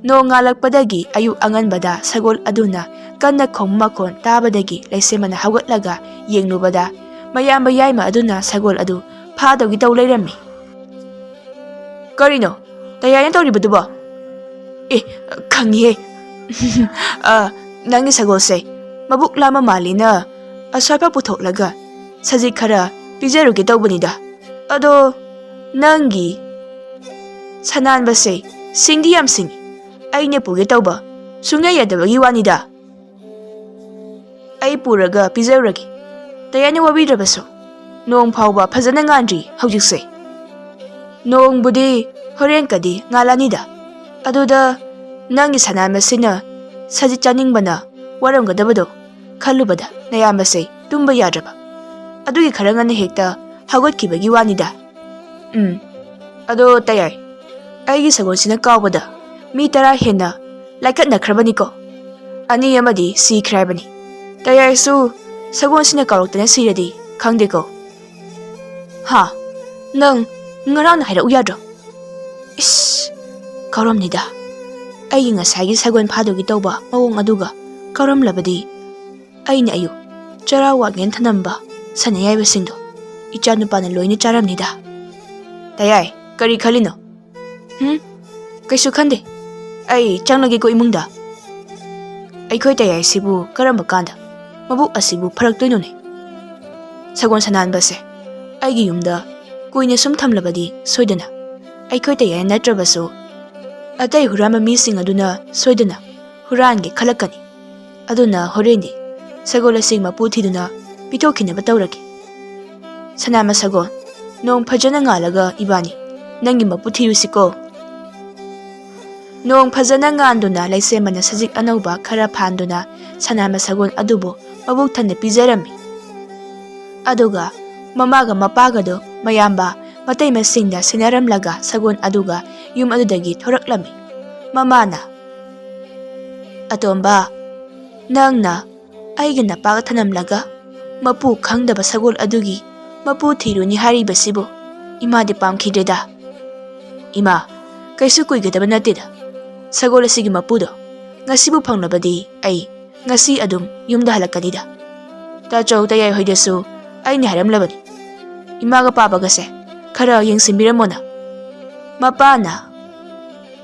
ꯅꯣꯡ ꯉꯥꯜꯂꯛꯄꯗꯒꯤ ꯑꯌꯨꯛ ꯑꯉꯟꯕꯗ ꯁꯒꯣꯜ ꯑꯗꯨꯅ ꯀꯟꯅ ꯈꯣꯡꯕ ꯃꯈꯣꯟ ꯇꯥꯕꯗꯒꯤ ꯂꯩꯁꯦꯝꯕꯅ ꯍꯧꯒꯠꯂꯒ ꯌꯦꯡꯂꯨꯕꯗ, ꯃꯌꯥꯝꯕ ꯌꯥꯏꯃ ꯑꯗꯨꯅ ꯁꯒꯣꯜ ꯑꯗꯨ ꯐꯥꯗꯧꯒꯤ ꯇꯧ ꯂꯩꯔꯝꯃꯤ꯫ "ꯀꯔꯤꯅꯣ ꯇꯌꯥꯏꯅ ꯇꯧꯔꯤꯕꯗꯨꯕꯣ?" "ꯑꯦ, ꯈꯪꯉꯤꯍꯦ꯫ ꯑ, ꯅꯪꯒꯤ ꯁꯒꯣꯜꯁꯦ ꯃꯕꯨꯛ ꯂꯥꯝꯕ ꯃꯥꯜꯂꯤꯅ ꯑꯁ꯭ꯋꯥꯏꯐꯥꯎ ꯄꯨꯊꯣꯛꯂꯒ ꯁꯖꯤꯛ ꯈꯔ ꯄꯤꯖꯔꯨꯒꯦ ꯇꯧꯕꯅꯤꯗ꯫ ꯑꯗꯣ ꯅꯪꯒꯤ ꯁꯅꯥꯟꯕꯁꯦ ꯁꯤꯡꯗꯤ ꯌꯥꯝ ꯁꯤꯡꯉꯤ꯫ ꯑꯩꯅ ꯄꯨꯒꯦ ꯇꯧꯕ ꯁꯨꯡꯌꯥ ꯌꯥꯗꯕꯒꯤ ꯋꯥꯅꯤꯗ꯫ ꯑꯩ ꯄꯨꯔꯒ ꯄꯤꯖꯔꯨꯔꯒꯦ꯫ ꯇꯌꯥꯏꯅ ꯋꯥꯕꯤꯗ꯭ꯔꯕꯁꯨ, ꯅꯣꯡ ꯐꯥꯎꯕ ꯐꯖꯅ ꯉꯥꯟꯗ꯭ꯔꯤ ꯍꯧꯖꯤꯛꯁꯦ꯫ ꯅꯣꯡꯕꯨꯗꯤ ꯍꯣꯔꯦꯟꯀꯗꯤ ꯉꯥꯜꯂꯅꯤꯗ꯫ ꯑꯗꯨꯗ ꯅꯪꯒꯤ ꯁꯅꯥꯟꯕꯁꯤꯅ ꯁꯖꯤꯛ ꯆꯥꯅꯤꯡꯕꯅ ꯋꯥꯔꯝꯒꯗꯕꯗꯣ ꯈꯜꯂꯨꯕꯗ ꯅꯌꯥꯝꯕꯁꯦ ꯇꯨꯝꯕ ꯌꯥꯗ꯭ꯔꯕ꯫ ꯑꯗꯨꯒꯤ ꯈꯔ ꯉꯟꯅ ꯍꯦꯛꯇ ꯍꯧꯒꯠꯈꯤꯕꯒꯤ ꯋꯥꯅꯤꯗ꯫ ꯎꯝ, ꯑꯗꯣ ꯇꯌꯥꯏ, ꯑꯩꯒꯤ ꯁꯒꯣꯜꯁꯤꯅ ꯀꯥꯎꯕꯗ ꯃꯤ ꯇꯔꯥ ꯍꯦꯟꯅ ꯂꯥꯏꯀꯠꯅꯈ꯭ꯔꯕꯅꯤꯀꯣ꯫ ꯑꯅꯤ ꯑꯃꯗꯤ ꯁꯤꯈ꯭ꯔꯦ ꯍꯥꯏꯕꯅꯤ꯫ ꯇꯌꯥꯏꯁꯨ ꯁꯒꯣꯜꯁꯤꯅ ꯀꯥꯎꯔꯛꯇꯅ ꯁꯤꯔꯗꯤ ꯈꯪꯗꯦꯀꯣ꯫" "ꯍꯥ? ꯅꯪ ꯉꯔꯥꯡꯅ ꯍꯥꯏꯔꯛꯎ ꯌꯥꯗ꯭ꯔꯣ?" "ꯏꯁ, ꯀꯥꯎꯔꯝꯅꯤꯗ꯫ ꯑꯩꯒꯤ ꯉꯁꯥꯏꯒꯤ ꯁꯒꯣꯜ ꯐꯥꯗꯣꯏꯒꯤ ꯇꯧꯕ ꯃꯑꯣꯡ ꯑꯗꯨꯒ ꯀꯥꯎꯔꯝꯂꯕꯗꯤ?" "ꯑꯩꯅ ꯑꯌꯨꯛ ꯆꯔꯥ ꯋꯥꯠꯉꯦꯅ ꯊꯅꯝꯕ ꯁꯟ ꯑꯌꯥꯏꯕꯁꯤꯡꯗꯣ ꯏꯆꯥ ꯅꯨꯄꯥꯅ ꯂꯣꯏꯅ ꯆꯥꯔꯝꯅꯤꯗ꯫" "ꯇꯌꯥꯏ, ꯀꯔꯤ ꯈꯜꯂꯤꯅꯣ?" "ꯍꯨꯝ? ꯀꯩꯁꯨ ꯈꯟꯗꯦ꯫ ꯑꯩ ꯆꯪꯂꯒꯦꯀꯣ ꯏꯃꯨꯡꯗ꯫ ꯑꯩꯈꯣꯏ ꯇꯌꯥꯏꯁꯤꯕꯨ ꯀꯔꯝꯕ ꯀꯥꯟꯗ ꯃꯕꯨꯛ ꯑꯁꯤꯕꯨ ꯐꯔꯛꯇꯣꯏꯅꯣꯅꯦ? ꯁꯒꯣꯜ ꯁꯅꯥꯟꯕꯁꯦ ꯑꯩꯒꯤ ꯌꯨꯝꯗ ꯀꯨꯏꯅ ꯁꯨꯝ ꯊꯝꯂꯕꯗꯤ ꯁꯣꯏꯗꯅ ꯑꯩꯈꯣꯏ ꯇꯌꯥꯏ ꯅꯠꯇ꯭ꯔꯕꯁꯨ ꯑꯇꯩ ꯍꯨꯔꯥꯟꯕ ꯃꯤꯁꯤꯡ ꯑꯗꯨꯅ ꯁꯣꯏꯗꯅ ꯍꯨꯔꯥꯟꯒꯦ ꯈꯜꯂꯛꯀꯅꯤ꯫" ꯑꯗꯨꯅ ꯍꯣꯔꯦꯟꯗꯤ ꯁꯒꯣꯜ ꯑꯁꯤꯒꯤ ꯃꯄꯨ ꯊꯤꯗꯨꯅ ꯄꯤꯊꯣꯛꯈꯤꯅꯕ ꯇꯧꯔꯒꯦ꯫ ꯁꯅꯥꯃꯁꯥꯒꯣꯟ, ꯅꯣꯡ ꯐꯖꯅ ꯉꯥꯜꯂꯒ ꯏꯕꯥꯅꯤ ꯅꯪꯒꯤ ꯃꯄꯨ ꯊꯤꯔꯨꯁꯤꯀꯣ꯫ ꯅꯣꯡ ꯐꯖꯅ ꯉꯥꯟꯗꯨꯅ ꯂꯩꯁꯦꯝꯕꯅ ꯁꯖꯤꯛ ꯑꯅꯧꯕ ꯈꯔ ꯐꯥꯟꯗꯨꯅ ꯁꯅꯥꯃꯁꯥꯒꯣꯟ ꯑꯗꯨꯕꯨ ꯃꯕꯨꯛ ꯊꯟꯅ ꯄꯤꯖꯔꯝꯃꯤ꯫ ꯑꯗꯨꯒ ꯃꯃꯥꯒ ꯃꯄꯥꯒꯗꯣ ꯃꯌꯥꯝꯕ ꯃꯇꯩꯃꯁꯤꯡꯗ ꯁꯤꯟꯅꯔꯝꯂꯒ ꯁꯒꯣꯜ ꯑꯗꯨꯒ ꯌꯨꯝ ꯑꯗꯨꯗꯒꯤ ꯊꯣꯔꯛꯂꯝꯃꯤ꯫ ꯃꯃꯥꯅ, "ꯑꯇꯣꯝꯕ, ꯅꯪꯅ ꯑꯩꯒ ꯅꯄꯥꯒ ꯊꯅꯝꯂꯒ ꯃꯄꯨ ꯈꯪꯗꯕ ꯁꯒꯣꯜ ꯑꯗꯨꯒꯤ ꯃꯄꯨ ꯊꯤꯔꯨꯅꯤ ꯍꯥꯏꯔꯤꯕꯁꯤꯕꯨ ꯏꯃꯥꯗꯤ ꯄꯥꯝꯈꯤꯗ꯭ꯔꯦꯗ꯫ ꯏꯃꯥ, ꯀꯩꯁꯨ ꯀꯨꯏꯒꯗꯕ ꯅꯠꯇꯦꯗ꯫ ꯁꯒꯣꯜ ꯑꯁꯤꯒꯤ ꯃꯄꯨꯗꯣ ꯉꯁꯤꯕꯨ ꯐꯪꯂꯕꯗꯤ ꯑꯩ ꯉꯁꯤ ꯑꯗꯨꯝ ꯌꯨꯝꯗ ꯍꯜꯂꯛꯀꯅꯤꯗ꯫ ꯇꯥꯆꯧ ꯇꯌꯥꯏ ꯍꯣꯏꯗꯁꯨ ꯑꯩꯅ ꯍꯥꯏꯔꯝꯂꯕꯅꯤ꯫ ꯏꯃꯥꯒ ꯄꯥꯕꯒꯁꯦ ꯈꯔ ꯌꯦꯡꯁꯤꯟꯕꯤꯔꯝꯃꯣꯅ꯫" ꯃꯄꯥꯅ,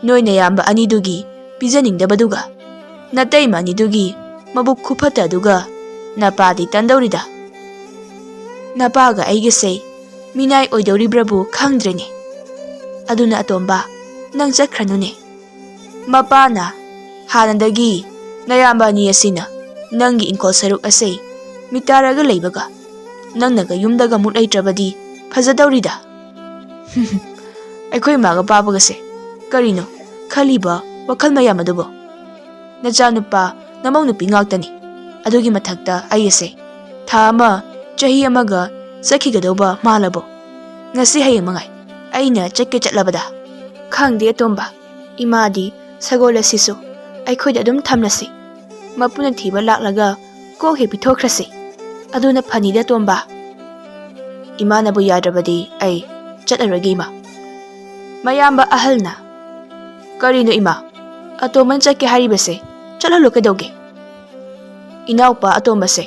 "ꯅꯣꯏ ꯅꯌꯥꯝꯕ ꯑꯅꯤꯗꯨꯒꯤ ꯄꯤꯖꯅꯤꯡꯗꯕꯗꯨꯒ ꯅꯇꯩꯃ ꯑꯅꯤꯗꯨꯒꯤ ꯃꯕꯨꯛ ꯈꯨꯐꯠꯇ ꯑꯗꯨꯒ ꯅꯄꯥꯗꯤ ꯇꯟꯗꯧꯔꯤꯗ꯫ ꯅꯄꯥꯒ ꯑꯩꯒꯁꯦ ꯃꯤꯅꯥꯏ ꯑꯣꯏꯗꯧꯔꯤꯕ꯭ꯔꯕꯨ ꯈꯪꯗ꯭ꯔꯦꯅꯦ꯫ ꯑꯗꯨꯅ ꯑꯇꯣꯝꯕ, ꯅꯪ ꯆꯠꯈ꯭ꯔꯅꯨꯅꯦ꯫" ꯃꯄꯥꯅ, "ꯍꯥꯟꯅꯗꯒꯤ ꯅꯌꯥꯝꯕ ꯑꯅꯤ ꯑꯁꯤꯅ ꯅꯪꯒꯤ ꯏꯪꯈꯣꯜ ꯁꯔꯨꯛ ꯑꯁꯦ ꯃꯤꯇꯥꯔꯒ ꯂꯩꯕꯒ ꯅꯪꯅꯒ ꯌꯨꯝꯗꯒ ꯑꯃꯨꯛ ꯂꯩꯇ꯭ꯔꯕꯗꯤ ꯐꯖꯗꯧꯔꯤꯗ꯫" "ꯑꯩꯈꯣꯏ ꯏꯃꯥꯒ ꯄꯥꯕꯒꯁꯦ ꯀꯔꯤꯅꯣ ꯈꯜꯂꯤꯕ ꯋꯥꯈꯜ ꯃꯌꯥꯝ ꯑꯗꯨꯕꯣ? ꯅꯆꯥꯅꯨꯄꯥ ꯅꯃꯧ ꯅꯨꯄꯤ ꯉꯥꯛꯇꯅꯤ꯫ ꯑꯗꯨꯒꯤ ꯃꯊꯛꯇ ꯑꯩ ꯑꯁꯦ ꯊꯥ ꯑꯃ, ꯆꯍꯤ ꯑꯃꯒ ꯆꯠꯈꯤꯒꯗꯧꯕ ꯃꯥꯜꯂꯕꯣ? ꯉꯁꯤ ꯍꯌꯦꯡ ꯃꯉꯥꯏ ꯑꯩꯅ ꯆꯠꯀꯦ ꯆꯠꯂꯕꯗ꯫" "ꯈꯪꯗꯦ ꯑꯇꯣꯝꯕ, ꯏꯃꯥꯗꯤ ꯁꯒꯣꯜ ꯑꯁꯤꯁꯨ ꯑꯩꯈꯣꯏꯗ ꯑꯗꯨꯝ ꯊꯝꯂꯁꯤ꯫ ꯃꯄꯨꯅ ꯊꯤꯕ ꯂꯥꯛꯂꯒ ꯀꯣꯛ ꯍꯦꯛ ꯄꯤꯊꯣꯛꯈ꯭ꯔꯁꯤ꯫ ꯑꯗꯨꯅ ꯐꯅꯤꯗ ꯇꯣꯝꯕ꯫" "ꯏꯃꯥꯅꯕꯨ ꯌꯥꯗ꯭ꯔꯕꯗꯤ ꯑꯩ ꯆꯠꯂꯔꯣꯏꯒꯦ ꯏꯃꯥ꯫" ꯃꯌꯥꯝꯕ ꯑꯍꯜꯅ, "ꯀꯔꯤꯅꯣ ꯏꯃꯥ? ꯑꯇꯣꯝꯕꯅ ꯆꯠꯀꯦ ꯍꯥꯏꯔꯤꯕꯁꯦ ꯆꯠꯍꯜꯂꯣ ꯀꯩꯗꯧꯒꯦ?" "ꯏꯅꯥꯎꯄꯥ ꯑꯇꯣꯝꯕꯁꯦ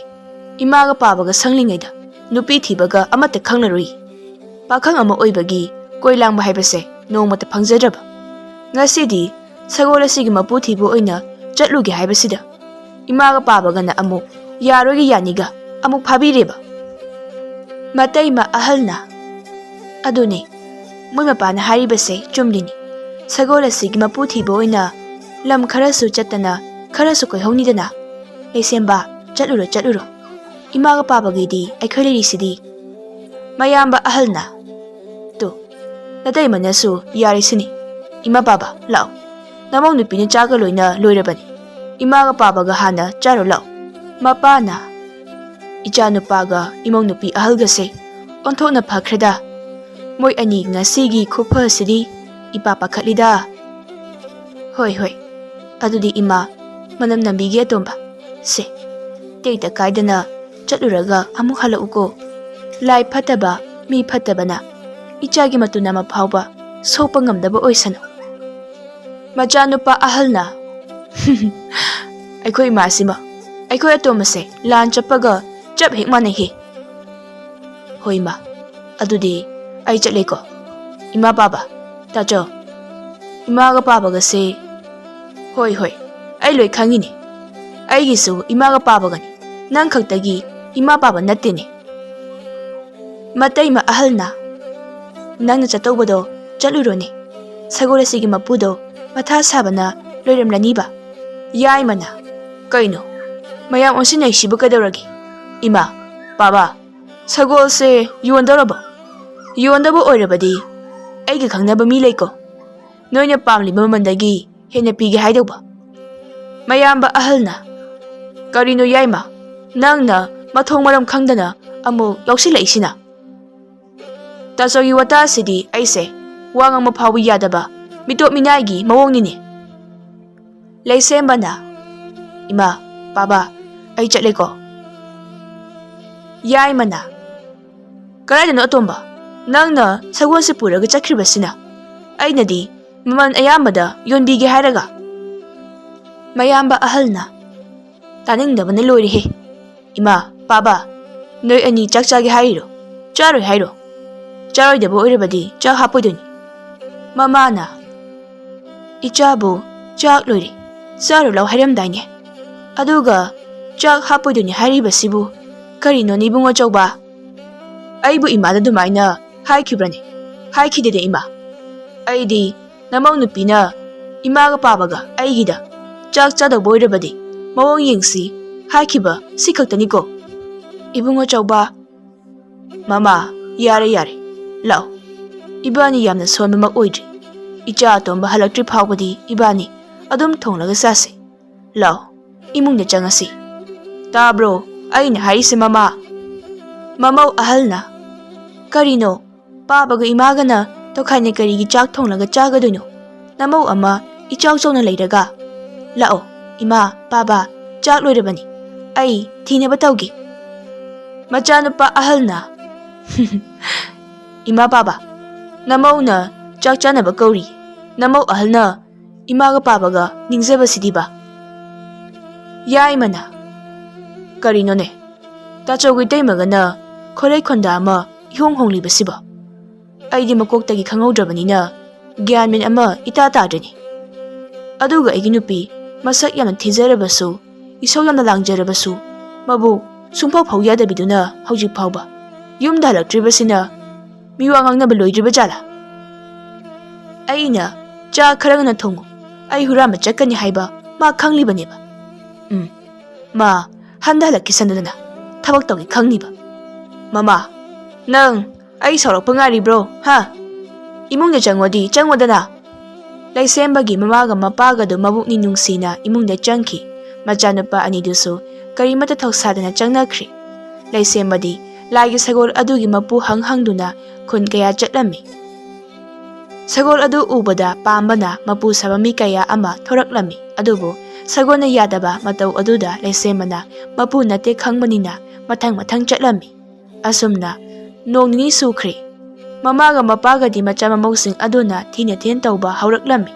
ꯏꯃꯥꯒ ꯄꯥꯕꯒ ꯁꯪꯂꯤꯉꯩꯗ ꯅꯨꯄꯤ ꯊꯤꯕꯒ ꯑꯃꯠꯇ ꯈꯪꯂꯔꯨꯏ꯫ ꯄꯥꯈꯪ ꯑꯃ ꯑꯣꯏꯕꯒꯤ ꯀꯣꯏ ꯂꯥꯡꯕ ꯍꯥꯏꯕꯁꯦ ꯅꯣꯡꯃꯇ ꯐꯪꯖꯗ꯭ꯔꯕ꯫ ꯉꯁꯤꯗꯤ ꯁꯒꯣꯜ ꯑꯁꯤꯒꯤ ꯃꯄꯨ ꯊꯤꯕ ꯑꯣꯏꯅ ꯆꯠꯂꯨꯒꯦ ꯍꯥꯏꯕꯁꯤꯗ ꯏꯃꯥꯒ ꯄꯥꯕꯒꯅ ꯑꯃꯨꯛ ꯌꯥꯔꯣꯏꯒ ꯌꯥꯅꯤꯒ ꯑꯃꯨꯛ ꯐꯥꯕꯤꯔꯦꯕ꯫" ꯃꯇꯩꯃ ꯑꯍꯜꯅ, "ꯑꯗꯨꯅꯦ, ꯃꯣꯏ ꯃꯄꯥꯅ ꯍꯥꯏꯔꯤꯕꯁꯦ ꯆꯨꯝꯂꯤꯅꯤ꯫ ꯁꯒꯣꯜ ꯑꯁꯤꯒꯤ ꯃꯄꯨ ꯊꯤꯕ ꯑꯣꯏꯅ ꯂꯝ ꯈꯔꯁꯨ ꯆꯠꯇꯅ ꯈꯔꯁꯨ ꯀꯣꯏꯍꯧꯅꯤꯗꯅ꯫ "ꯂꯩꯁꯦꯝꯕ, ꯆꯠꯂꯨꯔꯣ, ꯆꯠꯂꯨꯔꯣ꯫ ꯏꯃꯥꯒ ꯄꯥꯕꯒꯤꯗꯤ ꯑꯩꯈꯣꯏ ꯂꯩꯔꯤꯁꯤꯗꯤ"꯫ ꯃꯌꯥꯝꯕ ꯑꯍꯜꯅ, "ꯇꯨ, ꯅꯇꯩꯃꯅꯁꯨ ꯌꯥꯔꯦ ꯁꯤꯅꯤ꯫ ꯏꯃꯥ ꯄꯥꯕ, ꯂꯥꯛꯑꯣ꯫ ꯅꯃꯧ ꯅꯨꯄꯤꯅ ꯆꯥꯒ ꯂꯣꯏꯅ ꯂꯣꯏꯔꯕꯅꯤ꯫ ꯏꯃꯥꯒ ꯄꯥꯕꯒ ꯍꯥꯟꯅ ꯆꯥꯔꯣ ꯂꯥꯛꯑꯣ"꯫ ꯃꯄꯥꯅ, "ꯏꯆꯥ ꯅꯨꯄꯥꯒ ꯏꯃꯧ ꯅꯨꯄꯤ ꯑꯍꯜꯒꯁꯦ ꯑꯣꯟꯊꯣꯛꯅ ꯐꯈ꯭ꯔꯦꯗ꯫ ꯃꯣꯏ ꯑꯅꯤ ꯉꯁꯤꯒꯤ ꯈꯨꯐꯁꯤꯗꯤ ꯏꯄꯥ ꯄꯥꯈꯠꯂꯤꯗ"꯫ "ꯍꯣꯏ, ꯍꯣꯏ꯫ ꯑꯗꯨꯗꯤ ꯏꯃꯥ, ꯃꯅꯝ ꯅꯝꯕꯤꯒꯦ ꯑꯇꯣꯝꯕ꯫ ꯁꯦ, ꯇꯦꯛꯇ ꯀꯥꯏꯗꯅ ꯆꯠꯂꯨꯔꯒ ꯑꯃꯨꯛ ꯍꯜꯂꯛꯎꯀꯣ꯫ ꯂꯥꯏ ꯐꯠꯇꯕ, ꯃꯤ ꯐꯠꯇꯕꯅ ꯏꯆꯥꯒꯤ ꯃꯇꯨ ꯅꯝꯃ ꯐꯥꯎꯕ ꯁꯣꯛꯄ ꯉꯝꯗꯕ ꯑꯣꯏꯁꯅꯨ"꯫ ꯃꯆꯥꯅꯨꯄꯥ ꯑꯍꯜꯅ, "ꯑꯩꯈꯣꯏ ꯏꯃꯥꯁꯤꯃ ꯑꯩꯈꯣꯏ ꯑꯇꯣꯝꯕꯁꯦ ꯂꯥꯟ ꯆꯠꯄꯒ ꯆꯞ ꯍꯦꯛ ꯃꯥꯟꯅꯩꯍꯦ"꯫ "ꯍꯣꯏ ꯏꯃꯥ, ꯑꯗꯨꯗꯤ ꯑꯩ ꯆꯠꯂꯦꯀꯣ꯫ ꯏꯃꯥ ꯄꯥꯕ, ꯇꯥꯆꯧ, ꯏꯃꯥꯒ ꯄꯥꯕꯒꯁꯦ"꯫ "ꯍꯣꯏ, ꯍꯣꯏ, ꯑꯩ ꯂꯣꯏ ꯈꯪꯉꯤꯅꯦ꯫ ꯑꯩꯒꯤꯁꯨ ꯏꯃꯥꯒ ꯄꯥꯕꯒꯅꯤ, ꯅꯪ ꯈꯛꯇꯒꯤ ꯏꯃꯥ ꯄꯥꯕ ꯅꯠꯇꯦꯅꯦ"꯫ ꯃꯇꯩꯃ ꯑꯍꯜꯅ, "ꯅꯪꯅ ꯆꯠꯇꯧꯕꯗꯣ ꯆꯠꯂꯨꯔꯣꯅꯦ꯫ ꯁꯒꯣꯜ ꯑꯁꯤꯒꯤ ꯃꯄꯨꯗꯣ ꯃꯊꯥ ꯁꯥꯕꯅ ꯂꯣꯏꯔꯝꯂꯅꯤꯕ"꯫ ꯌꯥꯏꯃꯅ, "ꯀꯩꯅꯣ, ꯃꯌꯥꯝ ꯑꯣꯟꯁꯤꯟꯅꯩꯁꯤꯕꯨ ꯀꯩꯗꯧꯔꯒꯦ? ꯏꯃꯥ, ꯄꯥꯕ, ꯁꯒꯣꯜꯁꯦ ꯌꯣꯟꯗꯧꯔꯕꯣ? ꯌꯣꯟꯗꯧꯕ ꯑꯣꯏꯔꯕꯗꯤ ꯑꯩꯒ ꯈꯪꯅꯕ ꯃꯤ ꯂꯩꯀꯣ꯫ ꯅꯣꯏꯅ ꯄꯥꯝꯂꯤꯕ ꯃꯃꯜꯗꯒꯤ ꯍꯦꯟꯅ ꯄꯤꯒꯦ ꯍꯥꯏꯗꯧꯕ"꯫ ꯃꯌꯥꯝꯕ ꯑꯍꯜꯅ, "ꯀꯔꯤꯅꯣ ꯌꯥꯏꯃ, ꯅꯪꯅ ꯃꯊꯣꯡ ꯃꯔꯝ ꯈꯪꯗꯅ ꯑꯃꯨꯛ ꯌꯥꯎꯁꯤꯜꯂꯛꯏꯁꯤꯅ? ꯇꯥꯆꯧꯒꯤ ꯋꯥꯇꯥꯁꯤꯗꯤ ꯑꯩꯁꯦ ꯋꯥ ꯉꯥꯡꯕ ꯐꯥꯎꯕ ꯌꯥꯗꯕ ꯃꯤꯇꯣꯞ ꯃꯤꯅꯥꯏꯒꯤ ꯃꯑꯣꯡꯅꯤꯅꯦ"꯫ ꯂꯩꯁꯦꯝꯕꯅ, "ꯏꯃꯥ, ꯄꯥꯕ, ꯑꯩ ꯆꯠꯂꯦꯀꯣ"꯫ ꯌꯥꯏꯃꯅ, "ꯀꯗꯥꯏꯗꯅꯣ ꯑꯇꯣꯝꯕ? ꯅꯪꯅ ꯁꯒꯣꯜꯁꯦ ꯄꯨꯔꯒ ꯆꯠꯈ꯭ꯔꯤꯕꯁꯤꯅ? ꯑꯩꯅꯗꯤ ꯃꯃꯜ ꯑꯌꯥꯝꯕꯗ ꯌꯣꯟꯕꯤꯒꯦ ꯍꯥꯏꯔꯒ"꯫ ꯃꯌꯥꯝꯕ ꯑꯍꯜꯅ, "ꯇꯥꯅꯤꯡꯗꯕꯅ ꯂꯣꯏꯔꯦꯍꯦ꯫ ꯏꯃꯥ, ꯄꯥꯕ, ꯅꯣꯏ ꯑꯅꯤ ꯆꯥꯛ ꯆꯥꯒꯦ ꯍꯥꯏꯔꯤꯔꯣ? ꯆꯥꯔꯣꯏ ꯍꯥꯏꯔꯣ? ꯆꯥꯔꯣꯏꯗꯕ ꯑꯣꯏꯔꯕꯗꯤ ꯆꯥꯛ ꯍꯥꯞꯄꯣꯏꯗꯣꯏꯅꯤ"꯫ ꯃꯃꯥꯅ, "ꯏꯆꯥꯕꯨ ꯆꯥꯛ ꯂꯣꯏꯔꯦ, ꯆꯥꯔꯨ ꯂꯥꯎ ꯍꯥꯏꯔꯝꯗꯥꯏꯅꯦ? ꯑꯗꯨꯒ ꯆꯥꯛ ꯍꯥꯞꯄꯣꯏꯗꯣꯏꯅꯤ ꯍꯥꯏꯔꯤꯕꯁꯤꯕꯨ ꯀꯔꯤꯅꯣꯅꯦ ꯏꯕꯨꯡꯉꯣ ꯆꯧꯕ? ꯑꯩꯕꯨ ꯏꯃꯥꯗ ꯑꯗꯨꯃꯥꯏꯅ ꯍꯥꯏꯈꯤꯕ꯭ꯔꯅꯦ? ꯍꯥꯏꯈꯤꯗꯦꯅꯦ ꯏꯃꯥ꯫ ꯑꯩꯗꯤ ꯅꯃꯧ ꯅꯨꯄꯤꯅ ꯏꯃꯥꯒ ꯄꯥꯕꯒ ꯑꯩꯒꯤꯗ ꯆꯥꯛ ꯆꯥꯗꯧꯕ ꯑꯣꯏꯔꯕꯗꯤ ꯃꯑꯣꯡ ꯌꯦꯡꯁꯤ ꯍꯥꯏꯈꯤꯕ ꯁꯤ ꯈꯛꯇꯅꯤꯀꯣ꯫ ꯏꯕꯨꯡꯉꯣ ꯆꯥꯎꯕ, ꯃꯃꯥ, ꯌꯥꯔꯦ, ꯌꯥꯔꯦ, ꯂꯥꯛꯑꯣ꯫ ꯏꯕꯥꯅꯤ ꯌꯥꯝꯅ ꯁꯣꯟꯕꯃꯛ ꯑꯣꯏꯗ꯭ꯔꯤ꯫ ꯏꯆꯥ ꯑꯇꯣꯝꯕ ꯍꯜꯂꯛꯇ꯭ꯔꯤ ꯐꯥꯎꯕꯗꯤ ꯏꯕꯥꯅꯤ ꯑꯗꯨꯝ ꯊꯣꯡꯂꯒ ꯆꯥꯁꯤ꯫ ꯂꯥꯛꯑꯣ, ꯏꯃꯨꯡꯗ ꯆꯪꯉꯁꯤ꯫ ꯇꯥꯕ꯭ꯔꯣ ꯑꯩꯅ ꯍꯥꯏꯔꯤꯁꯦ, ꯃꯃꯥ? ꯃꯃꯧ ꯑꯍꯜꯅ, "ꯀꯔꯤꯅꯣ? ꯄꯥꯕꯒ ꯏꯃꯥꯒꯅ ꯇꯣꯈꯥꯏꯅ ꯀꯔꯤꯒꯤ ꯆꯥꯛ ꯊꯣꯡꯂꯒ ꯆꯥꯒꯗꯣꯏꯅꯣ? ꯅꯃꯧ ꯑꯃ ꯏꯆꯥꯎ ꯆꯥꯎꯅ ꯂꯩꯔꯒ꯫ ꯂꯥꯛꯑꯣ, ꯏꯃꯥ, ꯄꯥꯕ, ꯆꯥꯛ ꯂꯣꯏꯔꯕꯅꯤ꯫ ꯑꯩ ꯊꯤꯅꯕ ꯇꯧꯒꯦ꯫" ꯃꯆꯥꯅꯨꯄꯥ ꯑꯍꯜꯅ, "ꯏꯃꯥ, ꯄꯥꯕ, ꯅꯃꯧꯅ ꯆꯥꯛ ꯆꯥꯅꯕ ꯀꯧꯔꯤ꯫ ꯅꯃꯧ ꯑꯍꯜꯅ ꯏꯃꯥꯒ ꯄꯥꯕꯒ ꯅꯤꯡꯖꯕꯁꯤꯗꯤꯕ꯫" ꯌꯥꯏꯃꯅ, "ꯀꯔꯤꯅꯣꯅꯦ? ꯇꯥꯆꯧꯒꯤ ꯏꯇꯩꯃꯒꯅ ꯈꯣꯏꯔꯩ ꯈꯣꯟꯗꯥ ꯑꯃ ꯏꯍꯣꯡ ꯍꯣꯡꯂꯤꯕꯁꯤꯕꯣ? ꯑꯩꯗꯤ ꯃꯀꯣꯛꯇꯒꯤ ꯈꯪꯍꯧꯗ꯭ꯔꯕꯅꯤꯅ ꯒ꯭ꯌꯥꯟ ꯃꯦꯟ ꯑꯃ ꯏꯇꯥ ꯇꯥꯗ꯭ꯔꯤꯅꯤ꯫ ꯑꯗꯨꯒ ꯑꯩꯒꯤ ꯅꯨꯄꯤ, ꯃꯁꯛ ꯌꯥꯝꯅ ꯊꯤꯖꯔꯕꯁꯨ, ꯏꯁꯧ ꯌꯥꯝꯅ ꯂꯥꯡꯖꯔꯕꯁꯨ, ꯃꯕꯨ ꯁꯨꯡꯐꯥꯎ ꯐꯥꯎ ꯌꯥꯗꯕꯤꯗꯨꯅ ꯍꯧꯖꯤꯛ ꯐꯥꯎꯕ ꯌꯨꯝꯗ ꯍꯜꯂꯛꯇ꯭ꯔꯤꯕꯁꯤꯅ ꯃꯤꯋꯥ ꯉꯥꯡꯅꯕ ꯂꯣꯏꯗ꯭ꯔꯤꯕ ꯖꯥꯠꯂꯥ? ꯑꯩꯅ ꯆꯥ ꯈꯔ ꯉꯟꯅ ꯊꯣꯡꯉꯨ, ꯑꯩ ꯍꯨꯔꯥꯟꯕ ꯆꯠꯀꯅꯤ ꯍꯥꯏꯕ ꯃꯥ ꯈꯪꯂꯤꯕꯅꯦꯕ꯫ ꯎꯝ, ꯃꯥ ꯍꯟꯗ ꯍꯜꯂꯛꯈꯤꯁꯅꯨꯗꯅ ꯊꯕꯛ ꯇꯧꯒꯦ ꯈꯪꯅꯤꯕ꯫ ꯃꯃꯥ, ꯅꯪ ꯑꯩ ꯁꯥꯎꯔꯛꯄ ꯉꯥꯏꯔꯤꯕ꯭ꯔꯣ? ꯍꯥ? ꯏꯃꯨꯡꯗ ꯆꯪꯉꯣꯗꯤ ꯆꯪꯉꯣꯗꯅ꯫" ꯂꯩꯁꯦꯝꯕꯒꯤ ꯃꯃꯥꯒ ꯃꯄꯥꯒꯗꯨ ꯃꯕꯨꯛꯅꯤꯡ ꯅꯨꯡꯁꯤꯅ ꯏꯃꯨꯡꯗ ꯆꯪꯈꯤ꯫ ꯃꯆꯥꯅꯨꯄꯥ ꯑꯅꯤꯗꯨꯁꯨ ꯀꯔꯤꯃꯠꯇ ꯊꯧꯁꯥꯗꯅ ꯆꯪꯅꯈ꯭ꯔꯤ꯫ ꯂꯩꯁꯦꯝꯕꯗꯤ ꯂꯥꯏꯒꯤ ꯁꯒꯣꯜ ꯑꯗꯨꯒꯤ ꯃꯄꯨ ꯍꯪ ꯍꯪꯗꯨꯅ ꯈꯨꯟ ꯀꯌꯥ ꯆꯠꯂꯝꯃꯤ꯫ ꯁꯒꯣꯜ ꯑꯗꯨ ꯎꯕꯗ ꯄꯥꯝꯕꯅ ꯃꯄꯨ ꯁꯥꯕ ꯃꯤ ꯀꯌꯥ ꯑꯃ ꯊꯣꯔꯛꯂꯝꯃꯤ꯫ ꯑꯗꯨꯕꯨ ꯁꯒꯣꯜꯅ ꯌꯥꯗꯕ ꯃꯇꯧ ꯑꯗꯨꯗ ꯂꯩꯁꯦꯝꯕꯅ ꯃꯄꯨ ꯅꯠꯇꯦ ꯈꯪꯕꯅꯤꯅ ꯃꯊꯪ ꯃꯊꯪ ꯆꯠꯂꯝꯃꯤ꯫ ꯑꯁꯨꯝꯅ ꯅꯣꯡ ꯅꯤꯅꯤ ꯁꯨꯈ꯭ꯔꯦ꯫ ꯃꯃꯥꯒ ꯃꯄꯥꯒꯗꯤ ꯃꯆꯥ ꯃꯃꯧꯁꯤꯡ ꯑꯗꯨꯅ ꯊꯤꯅ ꯊꯤꯅ ꯇꯧꯕ ꯍꯧꯔꯛꯂꯝꯃꯤ꯫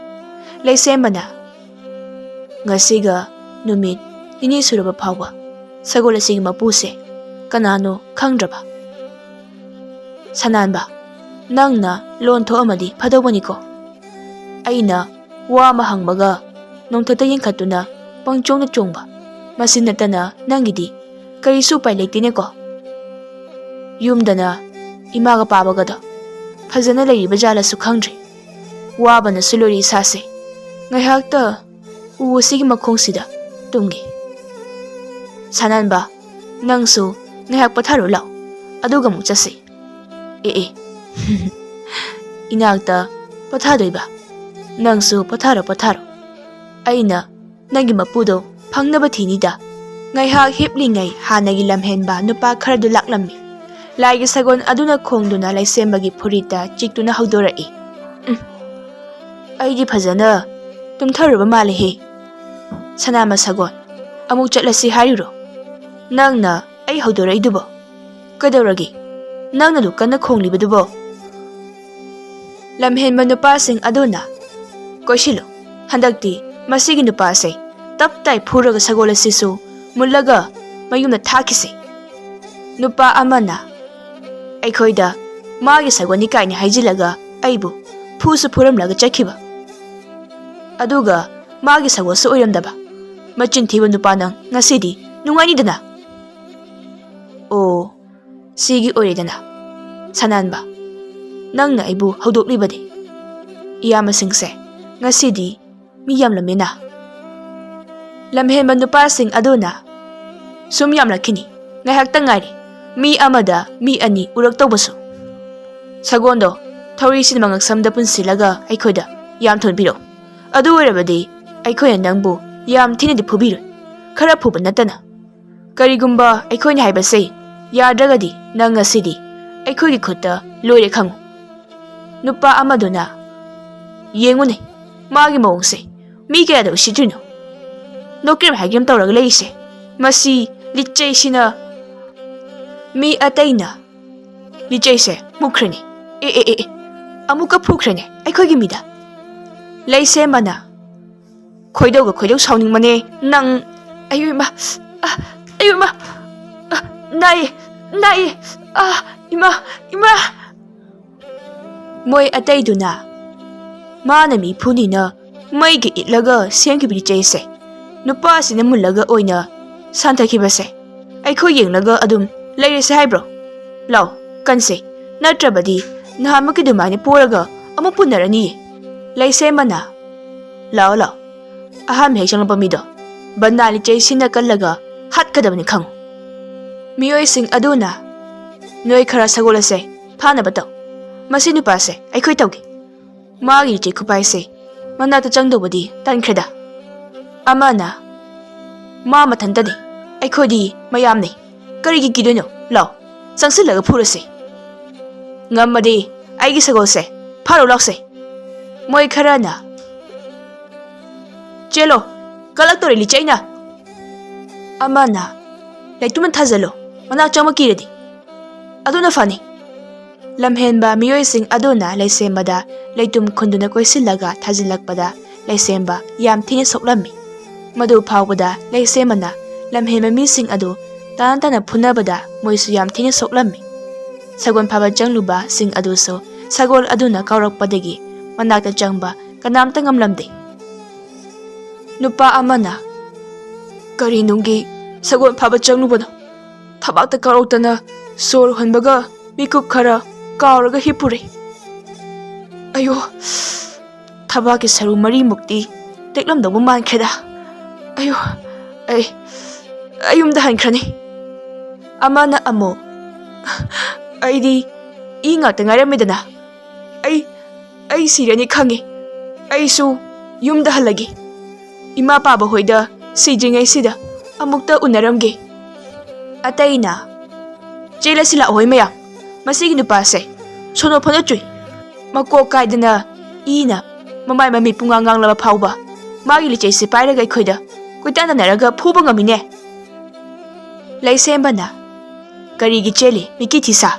ꯂꯩꯁꯦꯝꯕꯅ, "ꯉꯁꯤꯒ ꯅꯨꯃꯤꯠ ꯅꯤꯅꯤ ꯁꯨꯔꯕ ꯐꯥꯎꯕ ꯁꯒꯣꯜ ꯑꯁꯤꯒꯤ ꯃꯄꯨꯁꯦ ꯀꯅꯥꯅꯣ ꯈꯪꯗ꯭ꯔꯕ?" ꯁꯅꯥꯟꯕ, ꯅꯪꯅ ꯂꯣꯟ ꯊꯣꯛꯑꯝꯃꯗꯤ ꯐꯗꯧꯕꯅꯤꯀꯣ꯫ ꯑꯩꯅ ꯋꯥ ꯑꯃ ꯍꯪꯕꯒ ꯅꯣꯡꯊꯛꯇ ꯌꯦꯡꯈꯠꯇꯨꯅ ꯄꯪꯆꯣꯡꯗ ꯆꯣꯡꯕ꯫ ꯃꯁꯤ ꯅꯠꯇꯅ ꯅꯪꯒꯤꯗꯤ ꯀꯔꯤꯁꯨ ꯎꯄꯥꯏ ꯂꯩꯇꯦꯅꯦꯀꯣ꯫ ꯌꯨꯝꯗꯅ ꯏꯃꯥꯒ ꯄꯥꯕꯒꯗꯣ ꯐꯖꯅ ꯂꯩꯔꯤꯕ ꯖꯥꯠꯂꯁꯨ ꯈꯪꯗ꯭ꯔꯦ꯫ ꯋꯥꯕꯅꯁꯨ ꯂꯣꯏꯔꯦ ꯏꯁꯥꯁꯦ꯫ ꯉꯥꯏꯍꯥꯛꯇ ꯎ ꯑꯁꯤꯒꯤ ꯃꯈꯣꯡꯁꯤꯗ ꯇꯨꯝꯒꯦ꯫ ꯁꯅꯥꯟꯕ, ꯅꯪꯁꯨ ꯉꯥꯏꯍꯥꯛ ꯄꯣꯊꯥꯔꯨ ꯂꯥꯎ, ꯑꯗꯨꯒ ꯑꯃꯨꯛ ꯆꯠꯁꯤ꯫ ꯑꯦ ꯑꯦ, ꯏꯅꯥꯛꯇ ꯄꯣꯊꯥꯗꯣꯏꯕ? ꯅꯪꯁꯨ ꯄꯣꯊꯥꯔꯣ, ꯄꯣꯊꯥꯔꯣ꯫ ꯑꯩꯅ ꯅꯪꯒꯤ ꯃꯄꯨꯗꯣ ꯐꯪꯅꯕ ꯊꯤꯅꯤꯗ꯫ ꯉꯥꯏꯍꯥꯛ ꯍꯤꯞꯂꯤꯉꯩ ꯍꯥꯟꯅꯒꯤ ꯂꯝꯍꯦꯟꯕ ꯅꯨꯄꯥ ꯈꯔꯗꯨ ꯂꯥꯛꯂꯝꯃꯤ꯫ ꯂꯥꯏꯒꯤ ꯁꯒꯣꯜ ꯑꯗꯨꯅ ꯈꯣꯡꯗꯨꯅ ꯂꯩꯁꯦꯝꯕꯒꯤ ꯐꯨꯔꯤꯠꯇ ꯆꯤꯛꯇꯨꯅ ꯍꯧꯗꯣꯔꯛꯏ꯫ ꯎꯝ, ꯑꯩꯗꯤ ꯐꯖꯅ ꯇꯨꯝꯊꯔꯨꯕ ꯃꯥꯜꯂꯦꯍꯦ꯫ ꯁꯅꯥꯃ ꯁꯒꯣꯜ, ꯑꯃꯨꯛ ꯆꯠꯂꯁꯤ ꯍꯥꯏꯔꯤꯔꯣ? ꯅꯪꯅ ꯑꯩ ꯍꯧꯗꯣꯔꯛꯏꯗꯨꯕꯣ? ꯀꯩꯗꯧꯔꯒꯦ? ꯅꯪꯅ ꯑꯗꯨꯛ ꯀꯟꯅ ꯈꯣꯡꯂꯤꯕꯗꯨꯕꯣ? ꯂꯝꯍꯦꯟꯕ ꯅꯨꯄꯥꯁꯤꯡ ꯑꯗꯨꯅ, "ꯀꯣꯏꯁꯤꯜꯂꯨ, ꯍꯟꯗꯛꯇꯤ ꯃꯁꯤꯒꯤ ꯅꯨꯄꯥꯁꯦ ꯇꯞ ꯇꯥꯏ ꯐꯨꯔꯒ ꯁꯒꯣꯜ ꯑꯁꯤꯁꯨ ꯃꯨꯜꯂꯒ ꯃꯌꯨꯝꯗ ꯊꯥꯈꯤꯁꯤ"꯫ ꯅꯨꯄꯥ ꯑꯃꯅ ꯑꯩꯈꯣꯏꯗ ꯃꯥꯒꯤ ꯁꯒꯣꯜꯅꯤ ꯀꯥꯏꯅ ꯍꯥꯏꯖꯤꯜꯂꯒ ꯑꯩꯕꯨ ꯐꯨꯁꯨ ꯐꯨꯔꯝꯂꯒ ꯆꯠꯈꯤꯕ꯫ ꯑꯗꯨꯒ ꯃꯥꯒꯤ ꯁꯒꯣꯜꯁꯨ ꯑꯣꯏꯔꯝꯗꯕ꯫ ꯃꯆꯤꯟ ꯊꯤꯕ ꯅꯨꯄꯥ ꯅꯪ, ꯉꯁꯤꯗꯤ ꯅꯨꯡꯉꯥꯏꯅꯤꯗꯅ꯫ ꯑꯣ, ꯁꯤꯒꯤ ꯑꯣꯏꯔꯦꯗꯅ꯫ ꯁꯅꯥꯟꯕ, ꯅꯪꯅ ꯑꯩꯕꯨ ꯍꯧꯗꯣꯛꯂꯤꯕꯗꯤ? ꯏꯌꯥꯝꯕꯁꯤꯡꯁꯦ, ꯉꯁꯤꯗꯤ ꯃꯤ ꯌꯥꯝꯂꯝꯃꯤꯅ꯫ ꯂꯝꯍꯦꯟꯕ ꯅꯨꯄꯥꯁꯤꯡ ꯑꯗꯨꯅ, "ꯁꯨꯝ ꯌꯥꯝꯂꯛꯈꯤꯅꯤ, ꯉꯥꯏꯍꯥꯛꯇ ꯉꯥꯏꯔꯦ, ꯃꯤ ꯑꯃꯗ ꯃꯤ ꯑꯅꯤ ꯎꯔꯛꯇꯧꯕꯁꯨ"꯫ ꯁꯒꯣꯜꯗꯣ ꯊꯧꯔꯤ ꯁꯤꯟꯕ ꯉꯛꯁꯝꯗ ꯄꯨꯟꯁꯤꯜꯂꯒ ꯑꯩꯈꯣꯏꯗ ꯌꯥꯝ ꯊꯣꯟꯕꯤꯔꯛꯎ꯫ ꯑꯗꯨ ꯑꯣꯏꯔꯕꯗꯤ ꯑꯩꯈꯣꯏꯅ ꯅꯪꯕꯨ ꯌꯥꯝ ꯊꯤꯅꯗꯤ ꯐꯨꯕꯤꯔꯣꯏ, ꯈꯔ ꯐꯨꯕ ꯅꯠꯇꯅ꯫ ꯀꯔꯤꯒꯨꯝꯕ ꯑꯩꯈꯣꯏꯅ ꯍꯥꯏꯕꯁꯦ ꯌꯥꯗ꯭ꯔꯒꯗꯤ ꯅꯪ ꯉꯁꯤꯗꯤ ꯑꯩꯈꯣꯏꯒꯤ ꯈꯨꯠꯇ ꯂꯣꯏꯔꯦ ꯈꯪꯉꯨ꯫ ꯅꯨꯄꯥ ꯑꯃꯗꯨꯅ, "ꯌꯦꯡꯉꯨꯅꯦ, ꯃꯥꯒꯤ ꯃꯑꯣꯡꯁꯦ, ꯃꯤ ꯀꯌꯥꯗ ꯎꯁꯤꯠꯇ꯭ꯔꯤꯅꯣ? ꯅꯣꯀ꯭ꯔꯦꯝ ꯍꯥꯏꯒꯦꯝ ꯇꯧꯔꯒ ꯂꯩꯔꯤꯁꯦ, ꯃꯁꯤ ꯂꯤꯆꯩꯁꯤꯅ"꯫ ꯃꯤ ꯑꯇꯩꯅ, "ꯂꯤꯆꯩꯁꯦ ꯃꯨꯛꯈ꯭ꯔꯦꯅꯦ, ꯑꯦ ꯑꯦ ꯑꯦ ꯑꯦ, ꯑꯃꯨꯛꯀ ꯐꯨꯈ꯭ꯔꯦꯅꯦ ꯑꯩꯈꯣꯏꯒꯤ ꯃꯤꯗ"꯫ ꯂꯩꯁꯦꯝꯕꯅ, "ꯈꯣꯏꯗꯧꯒ ꯈꯣꯏꯗꯧ ꯁꯥꯎꯅꯤꯡꯕꯅꯦ ꯅꯪ꯫ ꯑꯌꯣ ꯏꯃꯥ, ꯑ, ꯑꯌꯣ ꯏꯃꯥ, ꯑ, ꯅꯥꯏꯌꯦ, ꯅꯥꯏꯌꯦ, ꯑ, ꯏꯃꯥ, ꯏꯃꯥ"꯫ ꯃꯣꯏ ꯑꯇꯩꯗꯨꯅ, "ꯃꯥꯅ ꯃꯤ ꯐꯨꯅꯤꯅ ꯃꯩꯒ ꯏꯠꯂꯒ ꯁꯦꯝꯈꯤꯕ ꯂꯤꯆꯩꯁꯦ ꯅꯨꯄꯥꯁꯤꯅ ꯃꯨꯜꯂꯒ ꯑꯣꯏꯅ ꯁꯥꯟꯊꯈꯤꯕꯁꯦ ꯑꯩꯈꯣꯏ ꯌꯦꯡꯂꯒ ꯑꯗꯨꯝ ꯂꯩꯔꯁꯦ ꯍꯥꯏꯕ꯭ꯔꯣ? ꯂꯥꯎ, ꯀꯟꯁꯦ, ꯅꯠꯇ꯭ꯔꯕꯗꯤ ꯅꯍꯥꯟꯃꯨꯛꯀꯤ ꯑꯗꯨꯃꯥꯏꯅ ꯄꯣꯔꯒ ꯑꯃꯨꯛ ꯄꯨꯟꯅꯔꯅꯤꯌꯦ"꯫ ꯂꯩꯁꯦꯝꯕꯅ, "ꯂꯥꯎ, ꯂꯥꯎ, ꯑꯍꯥꯟꯕ ꯍꯦꯛ ꯆꯪꯂꯛꯄ ꯃꯤꯗꯣ ꯕꯟꯅꯥ ꯂꯤꯆꯩꯁꯤꯅ ꯀꯜꯂꯒ ꯍꯥꯠꯀꯗꯕꯅꯤ ꯈꯪꯉꯨ꯫ ꯃꯤꯑꯣꯏꯁꯤꯡ ꯑꯗꯨꯅ, "ꯅꯣꯏ ꯈꯔ ꯁꯒꯣꯜ ꯑꯁꯦ ꯐꯥꯅꯕ ꯇꯧ꯫ ꯃꯁꯤ ꯅꯨꯄꯥꯁꯦ ꯑꯩꯈꯣꯏ ꯇꯧꯒꯦ꯫ ꯃꯥꯒꯤ ꯆꯦ ꯈꯨꯄꯥꯏꯁꯦ ꯃꯅꯥꯛꯇ ꯆꯪꯗꯧꯕꯗꯤ ꯇꯟꯈ꯭ꯔꯦꯗ"꯫ ꯑꯃꯅ, "ꯃꯥ ꯃꯊꯟꯇꯅꯤ, ꯑꯩꯈꯣꯏꯗꯤ ꯃꯌꯥꯝꯅꯤ, ꯀꯔꯤꯒꯤ ꯀꯤꯗꯣꯏꯅꯣ? ꯂꯥꯎ, ꯆꯪꯁꯤꯜꯂꯒ ꯐꯨꯔꯁꯤ꯫ ꯉꯝꯃꯗꯤ ꯑꯩꯒꯤ ꯁꯒꯣꯜꯁꯦ ꯐꯥꯔꯨ ꯂꯥꯎꯁꯦ"꯫ ꯃꯣꯏ ꯈꯔꯅ, "ꯆꯦꯜꯂꯣ, ꯀꯜꯂꯛꯇꯣꯔꯦ ꯂꯤꯆꯩꯅ"꯫ ꯑꯃꯅ, "ꯂꯩꯇꯨꯝꯅ ꯊꯥꯖꯤꯜꯂꯣ, ꯃꯅꯥꯛ ꯆꯪꯕ ꯀꯤꯔꯗꯤ꯫ ꯑꯗꯨꯅ ꯐꯅꯤ"꯫ ꯂꯝꯍꯦꯟꯕ ꯃꯤꯑꯣꯏꯁꯤꯡ ꯑꯗꯨꯅ ꯂꯩꯁꯦꯝꯕꯗ ꯂꯩꯇꯨꯝ ꯈꯨꯟꯗꯨꯅ ꯀꯣꯏꯁꯤꯜꯂꯒ ꯊꯥꯖꯤꯜꯂꯛꯄꯗ ꯂꯩꯁꯦꯝꯕ ꯌꯥꯝ ꯊꯤꯅ ꯁꯣꯛꯂꯝꯃꯤ꯫ ꯃꯗꯨ ꯐꯥꯎꯕꯗ ꯂꯩꯁꯦꯝꯕꯅ ꯂꯝꯍꯦꯟꯕ ꯃꯤꯁꯤꯡ ꯑꯗꯨ ꯇꯥꯅ ꯇꯥꯅ ꯐꯨꯅꯕꯗ ꯃꯣꯏꯁꯨ ꯌꯥꯝ ꯊꯤꯅ ꯁꯣꯛꯂꯝꯃꯤ꯫ ꯁꯒꯣꯜ ꯐꯥꯕ ꯆꯪꯂꯨꯕꯁꯤꯡ ꯑꯗꯨꯁꯨ ꯁꯒꯣꯜ ꯑꯗꯨꯅ ꯀꯥꯎꯔꯛꯄꯗꯒꯤ ꯃꯅꯥꯛꯇ ꯆꯪꯕ ꯀꯅꯥꯝꯇ ꯉꯝꯂꯝꯗꯦ꯫ ꯅꯨꯄꯥ ꯑꯃꯅ, "ꯀꯔꯤ ꯅꯨꯡꯒꯤ ꯁꯒꯣꯜ ꯐꯥꯕ ꯆꯪꯂꯨꯕꯅꯣ? ꯊꯕꯥꯛꯇ ꯀꯥꯎꯔꯛꯇꯅ ꯁꯣꯔ ꯍꯣꯟꯕꯒ ꯃꯤꯀꯨꯞ ꯈꯔ ꯀꯥꯎꯔꯒ ꯍꯤꯞꯄꯨꯔꯦ꯫ ꯑꯌꯣ, ꯊꯕꯥꯛꯀꯤ ꯁꯔꯨ ꯃꯔꯤꯃꯨꯛꯇꯤ ꯇꯦꯛꯂꯝꯗꯧꯕ ꯃꯥꯟꯈ꯭ꯔꯦꯗ꯫ ꯑꯌꯣ, ꯑꯩ, ꯑꯩ ꯌꯨꯝꯗ ꯍꯟꯈ꯭ꯔꯅꯤ"꯫ ꯑꯃꯅ ꯑꯃꯨꯛ, "ꯑꯩꯗꯤ ꯏ ꯉꯥꯛꯇ ꯉꯥꯏꯔꯝꯃꯦꯗꯅ꯫ ꯑꯩ, ꯑꯩ ꯁꯤꯔꯅꯤ ꯈꯪꯉꯤ꯫ ꯑꯩꯁꯨ ꯌꯨꯝꯗ ꯍꯜꯂꯒꯦ꯫ ꯏꯃꯥ ꯄꯥꯕ ꯍꯣꯏꯗ ꯁꯤꯗ꯭ꯔꯤꯉꯩꯁꯤꯗ ꯑꯃꯨꯛꯇ ꯎꯅꯔꯝꯒꯦ"꯫ ꯑꯇꯩꯅ, "ꯆꯦꯜꯂꯁꯤ ꯂꯥꯛꯑꯣꯍꯦ ꯃꯌꯥꯝ, ꯃꯁꯤꯒꯤ ꯅꯨꯄꯥꯁꯦ ꯁꯣꯅꯣ ꯐꯅ ꯆꯨꯏ꯫ ꯃꯀꯣꯛ ꯀꯥꯏꯗꯅ ꯏꯅ ꯃꯃꯥꯏ ꯃꯃꯤꯠ ꯄꯨꯡꯉꯥꯡ ꯉꯥꯡꯂꯕ ꯐꯥꯎꯕ ꯃꯥꯒꯤ ꯂꯤꯆꯩꯁꯦ ꯄꯥꯏꯔꯒ ꯑꯩꯈꯣꯏꯗ ꯀꯣꯏꯇꯥꯟ ꯇꯥꯟꯅꯔꯒ ꯐꯨꯕ ꯉꯝꯃꯤꯅꯦ"꯫ ꯂꯩꯁꯦꯝꯕꯅ, "ꯀꯔꯤꯒꯤ ꯆꯦꯜꯂꯤ, ꯃꯤꯀꯤ ꯊꯤꯁꯥ?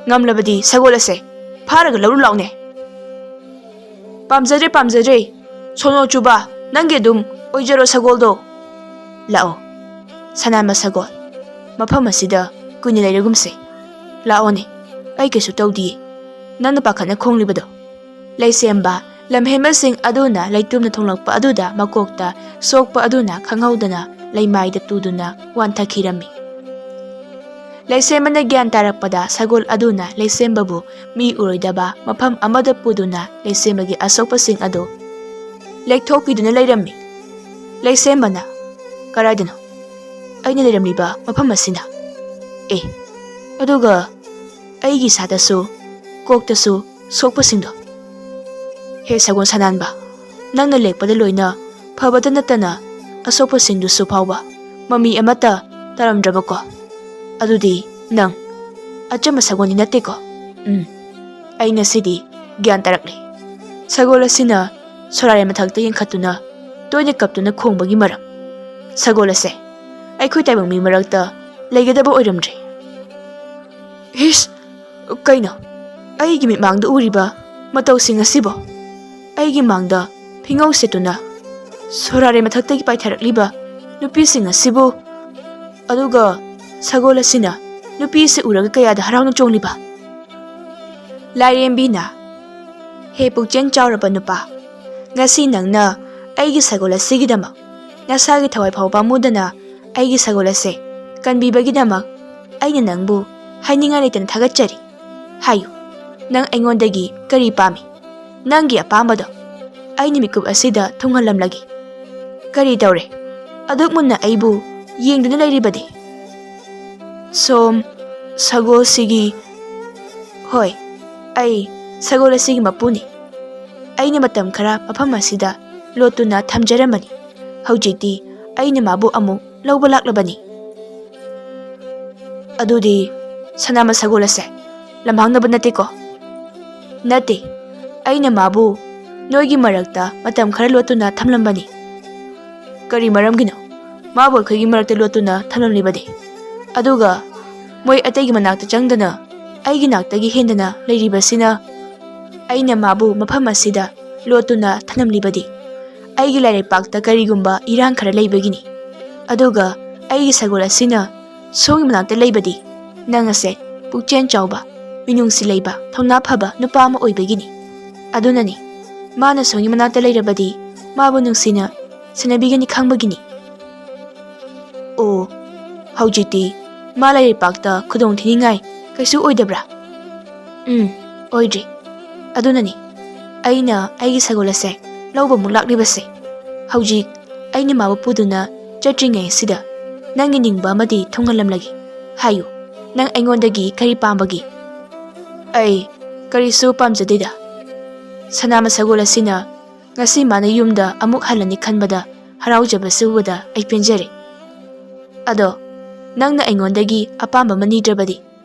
ꯉꯝꯂꯕꯗꯤ ꯁꯒꯣꯜ ꯑꯁꯦ ꯐꯥꯔꯒ ꯂꯧꯔꯨ ꯂꯥꯎꯅꯦ"꯫ "ꯄꯥꯝꯖꯗ꯭ꯔꯦ, ꯄꯥꯝꯖꯗ꯭ꯔꯦ꯫ ꯁꯣꯅꯣ ꯆꯨꯕ, ꯅꯪꯒꯤ ꯑꯗꯨꯝ ꯑꯣꯏꯖꯔꯣ ꯁꯒꯣꯜꯗꯣ꯫ ꯂꯥꯛꯑꯣ, ꯁꯅꯥꯃ ꯁꯒꯣꯜ, ꯃꯐꯝ ꯑꯁꯤꯗ ꯀꯨꯏꯅ ꯂꯩꯔꯒꯨꯝꯁꯦ꯫ ꯂꯥꯛꯑꯣꯅꯦ, ꯑꯩ ꯀꯩꯁꯨ ꯇꯧꯗꯤꯌꯦ, ꯅꯪꯅ ꯄꯥꯈꯠꯅ ꯈꯣꯡꯂꯤꯕꯗꯣ"꯫ ꯂꯩꯁꯦꯝꯕ ꯂꯝꯍꯦꯟꯕꯁꯤꯡ ꯑꯗꯨꯅ ꯂꯩꯇꯨꯝꯅ ꯊꯣꯡꯂꯛꯄ ꯑꯗꯨꯗ ꯃꯀꯣꯛꯇ ꯁꯣꯛꯄ ꯑꯗꯨꯅ ꯈꯪꯍꯧꯗꯅ ꯂꯩꯃꯥꯏꯗ ꯇꯨꯗꯨꯅ ꯋꯥꯟꯊꯈꯤꯔꯝꯃꯤ꯫ ꯂꯩꯁꯦꯝꯕꯅ ꯒ꯭ꯌꯥꯟ ꯇꯥꯔꯛꯄꯗ ꯁꯒꯣꯜ ꯑꯗꯨꯅ ꯂꯩꯁꯦꯝꯕꯕꯨ ꯃꯤ ꯎꯔꯣꯏꯗꯕ ꯃꯐꯝ ꯑꯃꯗ ꯄꯨꯗꯨꯅ ꯂꯩꯁꯦꯝꯕꯒꯤ ꯑꯁꯣꯛꯄꯁꯤꯡ ꯑꯗꯨ ꯂꯦꯛꯊꯣꯛꯄꯤꯗꯨꯅ ꯂꯩꯔꯝꯃꯤ꯫ ꯂꯩꯁꯦꯝꯕꯅ, "ꯀꯗꯥꯏꯗꯅꯣ? ꯑꯩꯅ ꯂꯩꯔꯝꯂꯤꯕ ꯃꯐꯝ ꯑꯁꯤꯅ꯫ ꯑꯦ, ꯑꯗꯨꯒ ꯑꯩꯒꯤ ꯏꯁꯥꯗꯁꯨ, ꯀꯣꯛꯇꯁꯨ ꯁꯣꯛꯄꯁꯤꯡꯗꯣ꯫ ꯍꯦ ꯁꯒꯣꯜ ꯁꯅꯥꯟꯕ, ꯅꯪꯅ ꯂꯦꯛꯄꯗ ꯂꯣꯏꯅ ꯐꯕꯇ ꯅꯠꯇꯅ ꯑꯁꯣꯛꯄꯁꯤꯡꯗꯨꯁꯨ ꯐꯥꯎꯕ ꯃꯃꯤ ꯑꯃꯠꯇ ꯇꯥꯔꯝꯗ꯭ꯔꯕꯀꯣ? ꯑꯗꯨꯗꯤ ꯅꯪ ꯑꯆꯝꯕ ꯁꯒꯣꯜꯗꯤ ꯅꯠꯇꯦꯀꯣ? ꯎꯝ, ꯑꯩ ꯉꯁꯤꯗꯤ ꯒ꯭ꯌꯥꯟ ꯇꯥꯔꯛꯂꯦ꯫ ꯁꯒꯣꯜ ꯑꯁꯤꯅ ꯁꯣꯔꯥꯔꯦ ꯃꯊꯛꯇ ꯌꯦꯡꯈꯠꯇꯨꯅ ꯇꯣꯏꯅ ꯀꯞꯇꯨꯅ ꯈꯣꯡꯕꯒꯤ ꯃꯔꯝ꯫ ꯁꯒꯣꯜ ꯑꯁꯦ ꯑꯩꯈꯣꯏ ꯇꯥꯏꯕꯪ ꯃꯤ ꯃꯔꯛꯇ ꯂꯩꯒꯗꯕ ꯑꯣꯏꯔꯝꯗ꯭ꯔꯦ꯫ ꯏꯁ! ꯀꯩꯅꯣ? ꯑꯩꯒꯤ ꯃꯤꯠꯃꯥꯡꯗ ꯎꯔꯤꯕ ꯃꯇꯧꯁꯤꯡ ꯑꯁꯤꯕꯣ? ꯑꯩꯒꯤ ꯃꯥꯡꯗ ꯐꯤꯉꯧ ꯁꯦꯠꯇꯨꯅ ꯁꯣꯔꯥꯔꯦ ꯃꯊꯛꯇꯒꯤ ꯄꯥꯏꯊꯔꯛꯂꯤꯕ ꯅꯨꯄꯤꯁꯤꯡ ꯑꯁꯤꯕꯨ? ꯑꯗꯨꯒ ꯁꯒꯣꯜ ꯑꯁꯤꯅ ꯅꯨꯄꯤꯁꯤ ꯎꯔꯒ ꯀꯌꯥꯗ ꯍꯔꯥꯎꯅ ꯆꯣꯡꯂꯤꯕ? ꯂꯥꯏꯔꯦꯝꯕꯤꯅ, "ꯍꯦ ꯄꯨꯛꯆꯦꯜ ꯆꯥꯎꯔꯕ ꯅꯨꯄꯥ, ꯉꯁꯤ ꯅꯪꯅ ꯑꯩꯒꯤ ꯁꯒꯣꯜ ꯑꯁꯤꯒꯤꯗꯃꯛ ꯅꯁꯥꯒꯤ ꯊꯋꯥꯏ ꯐꯥꯎ ꯄꯥꯝꯃꯨꯗꯅ ꯑꯩꯒꯤ ꯁꯒꯣꯜ ꯑꯁꯦ ꯀꯟꯕꯤꯕꯒꯤꯗꯃꯛ ꯑꯩꯅ ꯅꯪꯕꯨ ꯍꯥꯏꯅꯤꯡꯉꯥꯏ ꯂꯩꯇꯅ ꯊꯥꯒꯠꯆꯔꯤ꯫ ꯍꯥꯏꯌꯨ, ꯅꯪ ꯑꯩꯉꯣꯟꯗꯒꯤ ꯀꯔꯤ ꯄꯥꯝꯃꯤ? ꯅꯪꯒꯤ ꯑꯄꯥꯝꯕꯗꯣ ꯑꯩꯅ ꯃꯤꯀꯨꯞ ꯑꯁꯤꯗ ꯊꯨꯡꯍꯜꯂꯝꯂꯒꯦ꯫ ꯀꯔꯤ ꯇꯧꯔꯦ? ꯑꯗꯨꯛ ꯃꯨꯟꯅ ꯑꯩꯕꯨ ꯌꯦꯡꯗꯨꯅ ꯂꯩꯔꯤꯕꯗꯤ?" ꯁꯣꯝ, ꯁꯒꯣꯜꯁꯤꯒꯤ, ꯍꯣꯏ, ꯑꯩ ꯁꯒꯣꯜ ꯑꯁꯤꯒꯤ ꯃꯄꯨꯅꯤ꯫ ꯑꯩꯅ ꯃꯇꯝ ꯈꯔ ꯃꯐꯝ ꯑꯁꯤꯗ ꯂꯣꯠꯇꯨꯅ ꯊꯝꯖꯔꯝꯕꯅꯤ꯫ ꯍꯧꯖꯤꯛꯇꯤ ꯑꯩꯅ ꯃꯥꯕꯨ ꯑꯃꯨꯛ ꯂꯧꯕ ꯂꯥꯛꯂꯕꯅꯤ꯫ ꯑꯗꯨꯗꯤ ꯁꯅꯥꯃ ꯁꯒꯣꯜ ꯑꯁꯦ ꯂꯝꯍꯥꯡꯅꯕ ꯅꯠꯇꯦꯀꯣ? ꯅꯠꯇꯦ, ꯑꯩꯅ ꯃꯥꯕꯨ ꯅꯣꯏꯒꯤ ꯃꯔꯛꯇ ꯃꯇꯝ ꯈꯔ ꯂꯣꯠꯇꯨꯅ ꯊꯝꯂꯝꯕꯅꯤ꯫ ꯀꯔꯤ ꯃꯔꯝꯒꯤꯅꯣ ꯃꯥꯕꯨ ꯑꯩꯈꯣꯏꯒꯤ ꯃꯔꯛꯇ ꯂꯣꯠꯇꯨꯅ ꯊꯝꯂꯝꯂꯤꯕꯗꯤ? ꯑꯗꯨꯒ ꯃꯣꯏ ꯑꯇꯩꯒꯤ ꯃꯅꯥꯛꯇ ꯆꯪꯗꯅ ꯑꯩꯒꯤ ꯅꯥꯛꯇꯒꯤ ꯍꯦꯟꯗꯅ ꯂꯩꯔꯤꯕꯁꯤꯅ? ꯑꯩꯅ ꯃꯥꯕꯨ ꯃꯐꯝ ꯑꯁꯤꯗ ꯂꯣꯠꯇꯨꯅ ꯊꯝꯂꯝꯂꯤꯕꯗꯤ ꯑꯩꯒꯤ ꯂꯥꯏꯔꯩꯄꯥꯛꯇ ꯀꯔꯤꯒꯨꯝꯕ ꯏꯔꯥꯡ ꯈꯔ ꯂꯩꯕꯒꯤꯅꯤ꯫ ꯑꯗꯨꯒ ꯑꯩꯒꯤ ꯁꯒꯣꯜ ꯑꯁꯤꯅ ꯁꯣꯝꯒꯤ ꯃꯅꯥꯛꯇ ꯂꯩꯕꯗꯤ ꯅꯪ ꯑꯁꯦ ꯄꯨꯛꯆꯦꯜ ꯆꯥꯎꯕ, ꯃꯤꯅꯨꯡꯁꯤ ꯂꯩꯕ, ꯊꯧꯅꯥ ꯐꯕ ꯅꯨꯄꯥ ꯑꯃ ꯑꯣꯏꯕꯒꯤꯅꯤ꯫ ꯑꯗꯨꯅꯅꯤ, ꯃꯥꯅ ꯁꯣꯝꯒꯤ ꯃꯅꯥꯛꯇ ꯂꯩꯔꯕꯗꯤ ꯃꯥꯕꯨ ꯅꯨꯡꯁꯤꯅ ꯁꯦꯟꯅꯕꯤꯒꯅꯤ ꯈꯪꯕꯒꯤꯅꯤ꯫ ꯑꯣ, ꯍꯧꯖꯤꯛꯇꯤ ꯃꯥ ꯂꯥꯏꯔꯩꯄꯥꯛꯇ ꯈꯨꯗꯣꯡ ꯊꯤꯅꯤꯡꯉꯥꯏ ꯀꯩꯁꯨ ꯑꯣꯏꯗꯕ꯭ꯔꯥ? ꯎꯝ, ꯑꯣꯏꯗ꯭ꯔꯤ꯫ ꯑꯗꯨꯅꯅꯤ ꯑꯩꯅ ꯑꯩꯒꯤ ꯁꯒꯣꯜ ꯑꯁꯦ ꯂꯧꯕ ꯑꯃꯨꯛ ꯂꯥꯛꯂꯤꯕꯁꯦ꯫ ꯍꯧꯖꯤꯛ ꯑꯩꯅ ꯃꯥꯕꯨ ꯄꯨꯗꯨꯅ ꯆꯠꯇ꯭ꯔꯤꯉꯩ ꯑꯁꯤꯗ ꯅꯪꯒꯤ ꯅꯤꯡꯕ ꯑꯃꯗꯤ ꯊꯨꯡꯍꯜꯂꯝꯂꯒꯦ꯫ ꯍꯥꯏꯌꯨ, ꯅꯪ ꯑꯩꯉꯣꯟꯗꯒꯤ ꯀꯔꯤ ꯄꯥꯝꯕꯒꯦ?" "ꯑꯩ ꯀꯔꯤꯁꯨ ꯄꯥꯝꯖꯗꯦꯗ꯫ ꯁꯅꯥ ꯃꯁꯒꯣꯜ ꯑꯁꯤꯅ ꯉꯁꯤ ꯃꯥꯅ ꯌꯨꯝꯗ ꯑꯃꯨꯛ ꯍꯜꯂꯅꯤ ꯈꯟꯕꯗ ꯍꯔꯥꯎꯖꯕꯁꯤ ꯎꯕꯗ ꯑꯩ ꯄꯦꯟꯖꯔꯦ꯫ ꯑꯗꯣ ꯅꯪꯅ ꯑꯩꯉꯣꯟꯗꯒꯤ ꯑꯄꯥꯝꯕ ꯑꯃ ꯅꯤꯗ꯭ꯔꯕꯗꯤ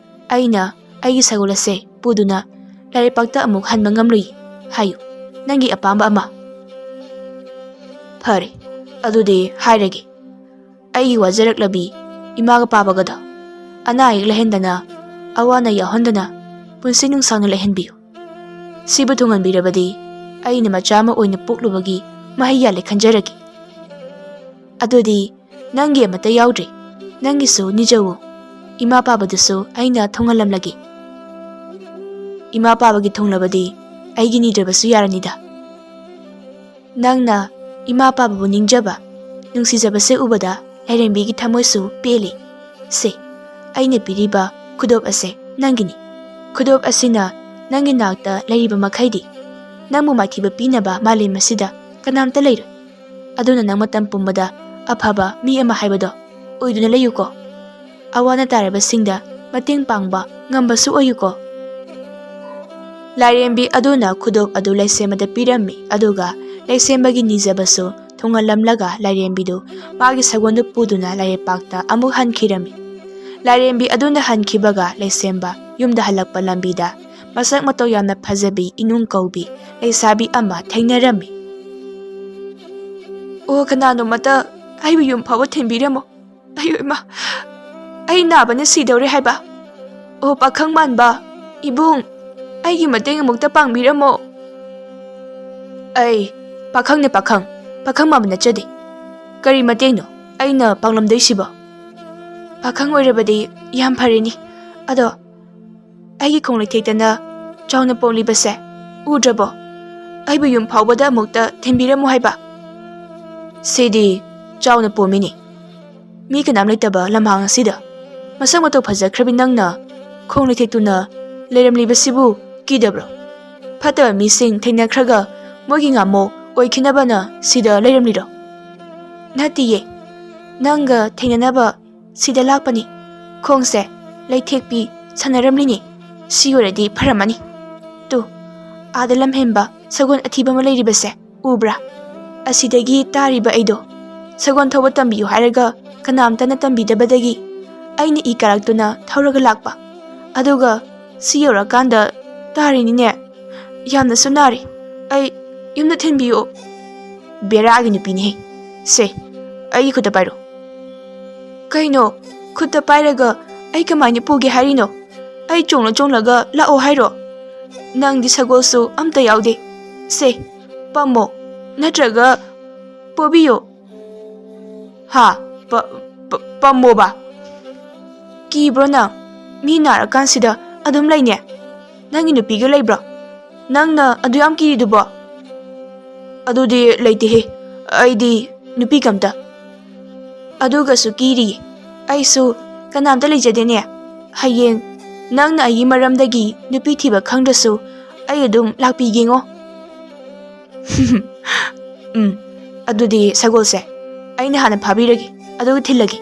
ꯑꯩꯅ ꯑꯩꯒꯤ ꯁꯒꯣꯜ ꯑꯁꯦ ꯄꯨꯗꯨꯅ ꯂꯥꯏꯔꯩꯄꯥꯛꯇ ꯑꯃꯨꯛ ꯍꯟꯕ ꯉꯝꯂꯣꯏ꯫ ꯍꯥꯏꯌꯨ, ꯅꯪꯒꯤ ꯑꯄꯥꯝꯕ ꯑꯃ꯫" "ꯐꯔꯦ, ꯑꯗꯨꯗꯤ ꯍꯥꯏꯔꯒꯦ꯫ ꯑꯩꯒꯤ ꯋꯥꯖꯔꯛꯂꯕꯤ ꯏꯃꯥꯒ ꯄꯥꯕꯒꯗꯣ ꯑꯅꯥ ꯑꯌꯦꯛ ꯂꯩꯍꯟꯗꯅ, ꯑꯋꯥ ꯑꯅꯥ ꯌꯥꯎꯍꯟꯗꯅ ꯄꯨꯟꯁꯤ ꯅꯨꯡꯁꯥꯡꯅ ꯂꯩꯍꯟꯕꯤꯌꯨ꯫ ꯁꯤꯕꯨ ꯊꯨꯡꯍꯟꯕꯤꯔꯕꯗꯤ ꯑꯩꯅ ꯃꯆꯥ ꯑꯃ ꯑꯣꯏꯅ ꯄꯣꯛꯂꯨꯕꯒꯤ ꯃꯍꯩ ꯌꯥꯜꯂꯦ ꯈꯟꯖꯔꯒꯦ꯫ ꯑꯗꯨꯗꯤ ꯅꯪꯒꯤ ꯑꯃꯠꯇ ꯌꯥꯎꯗ꯭ꯔꯦ꯫ ꯅꯪꯒꯤꯁꯨ ꯅꯤꯖꯧꯋꯣ꯫ ꯏꯃꯥ ꯄꯥꯕꯗꯨꯁꯨ ꯑꯩꯅ ꯊꯨꯡꯍꯜꯂꯝꯂꯒꯦ꯫" "ꯏꯃꯥ ꯄꯥꯕꯒꯤ ꯊꯨꯡꯂꯕꯗꯤ ꯑꯩꯒꯤ ꯅꯤꯗ꯭ꯔꯕꯁꯨ ꯌꯥꯔꯅꯤꯗ꯫" "ꯅꯪꯅ ꯏꯃꯥ ꯄꯥꯕꯕꯨ ꯅꯤꯡꯖꯕ, ꯅꯨꯡꯁꯤꯖꯕꯁꯦ ꯎꯕꯗ ꯂꯥꯏꯔꯦꯝꯕꯤꯒꯤ ꯊꯃꯣꯏꯁꯨ ꯄꯦꯜꯂꯤ꯫ ꯁꯦ, ꯑꯩꯅ ꯄꯤꯔꯤꯕ ꯈꯨꯗꯣꯞ ꯑꯁꯦ ꯅꯪꯒꯤꯅꯤ꯫ ꯈꯨꯗꯣꯞ ꯑꯁꯤꯅ ꯅꯪꯒꯤ ꯅꯥꯛꯇ ꯂꯩꯔꯤꯕ ꯃꯈꯩꯗꯤ ꯅꯪꯕꯨ ꯃꯥꯏꯊꯤꯕ ꯄꯤꯅꯕ ꯃꯥꯂꯦꯝ ꯑꯁꯤꯗ ꯀꯅꯥꯝꯇ ꯂꯩꯔꯣꯏ꯫ ꯑꯗꯨꯅ ꯅꯪ ꯃꯇꯝ ꯄꯨꯝꯕꯗ ꯑꯐꯕ ꯃꯤ ꯑꯃ ꯍꯥꯏꯕꯗꯣ ꯑꯣꯏꯗꯨꯅ ꯂꯩꯌꯨꯀꯣ꯫ ꯑꯋꯥ ꯑꯅꯥ ꯇꯥꯔꯕꯁꯤꯡꯗ ꯃꯇꯦꯡ ꯄꯥꯡꯕ ꯉꯝꯕꯁꯨ ꯑꯣꯏꯌꯨꯀꯣ꯫" ꯂꯥꯏꯔꯦꯝꯕꯤ ꯑꯗꯨꯅ ꯈꯨꯗꯣꯞ ꯑꯗꯨ ꯂꯩꯁꯦꯝꯕꯗ ꯄꯤꯔꯝꯃꯤ, ꯑꯗꯨꯒ ꯂꯩꯁꯦꯝꯕꯒꯤ ꯅꯤꯖꯕꯁꯨ ꯊꯨꯡꯍꯜꯂꯝꯂꯒ ꯂꯥꯏꯔꯦꯝꯕꯤꯗꯨ ꯃꯥꯒꯤ ꯁꯒꯣꯜꯗꯨ ꯄꯨꯗꯨꯅ ꯂꯥꯏꯔꯩꯄꯥꯛꯇ ꯑꯃꯨꯛ ꯍꯟꯈꯤꯔꯝꯃꯤ꯫ ꯂꯥꯏꯔꯦꯝꯕꯤ ꯑꯗꯨꯅ ꯍꯟꯈꯤꯕꯒ ꯂꯩꯁꯦꯝꯕ ꯌꯨꯝꯗ ꯍꯜꯂꯛꯄ ꯂꯝꯕꯤꯗ ꯃꯁꯛ ꯃꯇꯧ ꯌꯥꯝꯅ ꯐꯖꯕꯤ ꯏꯅꯨꯡ ꯀꯧꯕꯤ ꯂꯩꯁꯥꯕꯤ ꯑꯃ ꯊꯦꯡꯅꯔꯝꯃꯤ꯫ "ꯑꯣ, ꯀꯅꯥꯅꯣꯃꯇ ꯑꯩꯕꯨ ꯌꯨꯝ ꯐꯥꯎꯕ ꯊꯤꯟꯕꯤꯔꯝꯃꯣ꯫ ꯑꯌꯣ ꯏꯃꯥ, ꯑꯩ ꯅꯥꯕꯅ ꯁꯤꯗꯧꯔꯦ ꯍꯥꯏꯕ꯫ ꯑꯣ ꯄꯥꯈꯪ ꯃꯥꯟꯕ, ꯏꯕꯨꯡ, ꯑꯩꯒꯤ ꯃꯇꯦꯡ ꯑꯃꯨꯛꯇ ꯄꯥꯡꯕꯤꯔꯝꯃꯣ꯫" "ꯑꯩ ꯄꯥꯈꯪꯅꯦ ꯄꯥꯈꯪ, ꯄꯥꯈꯪ ꯃꯥꯟꯕ ꯅꯠꯆꯗꯦ꯫ ꯀꯔꯤ ꯃꯇꯦꯡꯅꯣ ꯑꯩꯅ ꯄꯥꯡꯂꯝꯗꯣꯏꯁꯤꯕꯣ?" "ꯄꯥꯈꯪ ꯑꯣꯏꯔꯕꯗꯤ ꯌꯥꯝ ꯐꯔꯦꯅꯦ꯫ ꯑꯗꯣ ꯑꯩꯒꯤ ꯈꯣꯡꯂꯩ ꯊꯦꯛꯇꯅ ꯆꯥꯎꯅ ꯄꯣꯝꯂꯤꯕꯁꯦ ꯎꯗ꯭ꯔꯕꯣ? ꯑꯩꯕꯨ ꯌꯨꯝ ꯐꯥꯎꯕꯗ ꯑꯃꯨꯛꯇ ꯊꯤꯟꯕꯤꯔꯝꯃꯨ ꯍꯥꯏꯕ꯫" "ꯁꯤꯗꯤ ꯆꯥꯎꯅ ꯄꯣꯝꯃꯤꯅꯦ꯫ ꯃꯤ ꯀꯅꯥꯝ ꯂꯩꯇꯕ ꯂꯝꯍꯥꯡ ꯑꯁꯤꯗ ꯃꯁꯛ ꯃꯇꯧ ꯐꯖꯈ꯭ꯔꯕꯤ ꯅꯪꯅ ꯈꯣꯡꯂꯩ ꯊꯦꯛꯇꯨꯅ ꯂꯩꯔꯝꯂꯤꯕꯁꯤꯕꯨ ꯀꯤꯗꯕ꯭ꯔꯣ? ꯐꯠꯇꯕ ꯃꯤꯁꯤꯡ ꯊꯦꯡꯅꯈ꯭ꯔꯒ ꯃꯣꯏꯒꯤ ꯉꯥꯃꯣꯛ ꯑꯣꯏꯈꯤꯅꯕꯅ ꯁꯤꯗ ꯂꯩꯔꯝꯂꯤꯔꯣ?" "ꯅꯠꯇꯤꯌꯦ, ꯅꯪꯒ ꯊꯦꯡꯅꯅꯕ ꯁꯤꯗ ꯂꯥꯛꯄꯅꯤ꯫ ꯈꯣꯡꯁꯦ ꯂꯩꯊꯦꯛꯄꯤ ꯁꯥꯟꯅꯔꯝꯂꯤꯅꯤ꯫ ꯁꯤ ꯑꯣꯏꯔꯗꯤ ꯐꯔꯝꯃꯅꯤ꯫ ꯇꯨ, ꯑꯥꯗ ꯂꯝꯍꯦꯟꯕ ꯁꯒꯣꯜ ꯑꯊꯤꯕ ꯑꯃ ꯂꯩꯔꯤꯕꯁꯦ ꯎꯕ꯭ꯔꯥ? ꯑꯁꯤꯗꯒꯤ ꯇꯥꯔꯤꯕ ꯑꯩꯗꯣ ꯁꯒꯣꯜ ꯊꯧꯕ ꯇꯝꯕꯤꯌꯨ ꯍꯥꯏꯔꯒ ꯀꯅꯥꯝꯇꯅ ꯇꯝꯕꯤꯗꯕꯗꯒꯤ ꯑꯩꯅ ꯏ ꯀꯥꯔꯛꯇꯨꯅ ꯊꯧꯔꯒ ꯂꯥꯛꯄ꯫ ꯑꯗꯨꯒ ꯁꯤ ꯌꯧꯔꯀꯥꯟꯗ ꯇꯥꯔꯤꯅꯤꯅꯦ꯫ ꯌꯥꯝꯅꯁꯨ ꯅꯥꯔꯤ꯫ ꯑꯩ ꯌꯨꯝꯗ ꯊꯤꯟꯕꯤꯌꯣ꯫ ꯕꯦꯔꯥꯒꯤ ꯅꯨꯄꯤꯅꯤꯍꯦ꯫ ꯁꯦ, ꯑꯩꯒꯤ ꯈꯨꯠꯇ ꯄꯥꯏꯔꯣ꯫ ꯀꯩꯅꯣ? ꯈꯨꯠꯇ ꯄꯥꯏꯔꯒ ꯑꯩ ꯀꯃꯥꯏꯅ ꯄꯨꯒꯦ ꯍꯥꯏꯔꯤꯅꯣ? ꯑꯩ ꯆꯣꯡꯂ ꯆꯣꯡꯂꯒ ꯂꯥꯛꯑꯣ ꯍꯥꯏꯔꯣ? ꯅꯪꯗꯤ ꯁꯒꯣꯜꯁꯨ ꯑꯝꯇ ꯌꯥꯎꯗꯦ꯫ ꯁꯦ, ꯄꯝꯃꯣ꯫ ꯅꯠꯇ꯭ꯔꯒ ꯄꯣꯕꯤꯌꯣ꯫ ꯍꯥ? ꯄ-, ꯄ-, ꯄꯝꯃꯣꯕ? ꯀꯤꯕ꯭ꯔꯣ ꯅꯪ? ꯃꯤ ꯅꯥꯔꯀꯥꯟꯁꯤꯗ ꯑꯗꯨꯝ ꯂꯩꯅꯦ꯫ ꯅꯪꯒꯤ ꯅꯨꯄꯤꯒ ꯂꯩꯕ꯭ꯔꯣ? ꯅꯪꯅ ꯑꯗꯨ ꯌꯥꯝ ꯀꯤꯔꯤꯗꯨꯕꯣ? ꯑꯗꯨꯗꯤ ꯂꯩꯇꯦꯍꯦ꯫ ꯑꯩꯗꯤ ꯅꯨꯄꯤ ꯀꯝꯇ꯫ ꯑꯗꯨꯒꯁꯨ ꯀꯤꯔꯤ꯫ ꯑꯩꯁꯨ ꯀꯅꯥꯝꯇ ꯂꯩꯖꯗꯦꯅꯦ꯫ ꯍꯌꯦꯡ ꯅꯪꯅ ꯑꯩꯒꯤ ꯃꯔꯝꯗꯒꯤ ꯅꯨꯄꯤ ꯊꯤꯕ ꯈꯪꯗ꯭ꯔꯁꯨ ꯑꯩ ꯑꯗꯨꯝ ꯂꯥꯛꯄꯤꯒꯦꯉꯣ꯫ ꯎꯝ, ꯑꯗꯨꯗꯤ ꯁꯒꯣꯜꯁꯦ ꯑꯩꯅ ꯍꯥꯟꯅ ꯐꯥꯕꯤꯔꯒꯦ, ꯑꯗꯨꯒ ꯊꯤꯜꯂꯒꯦ꯫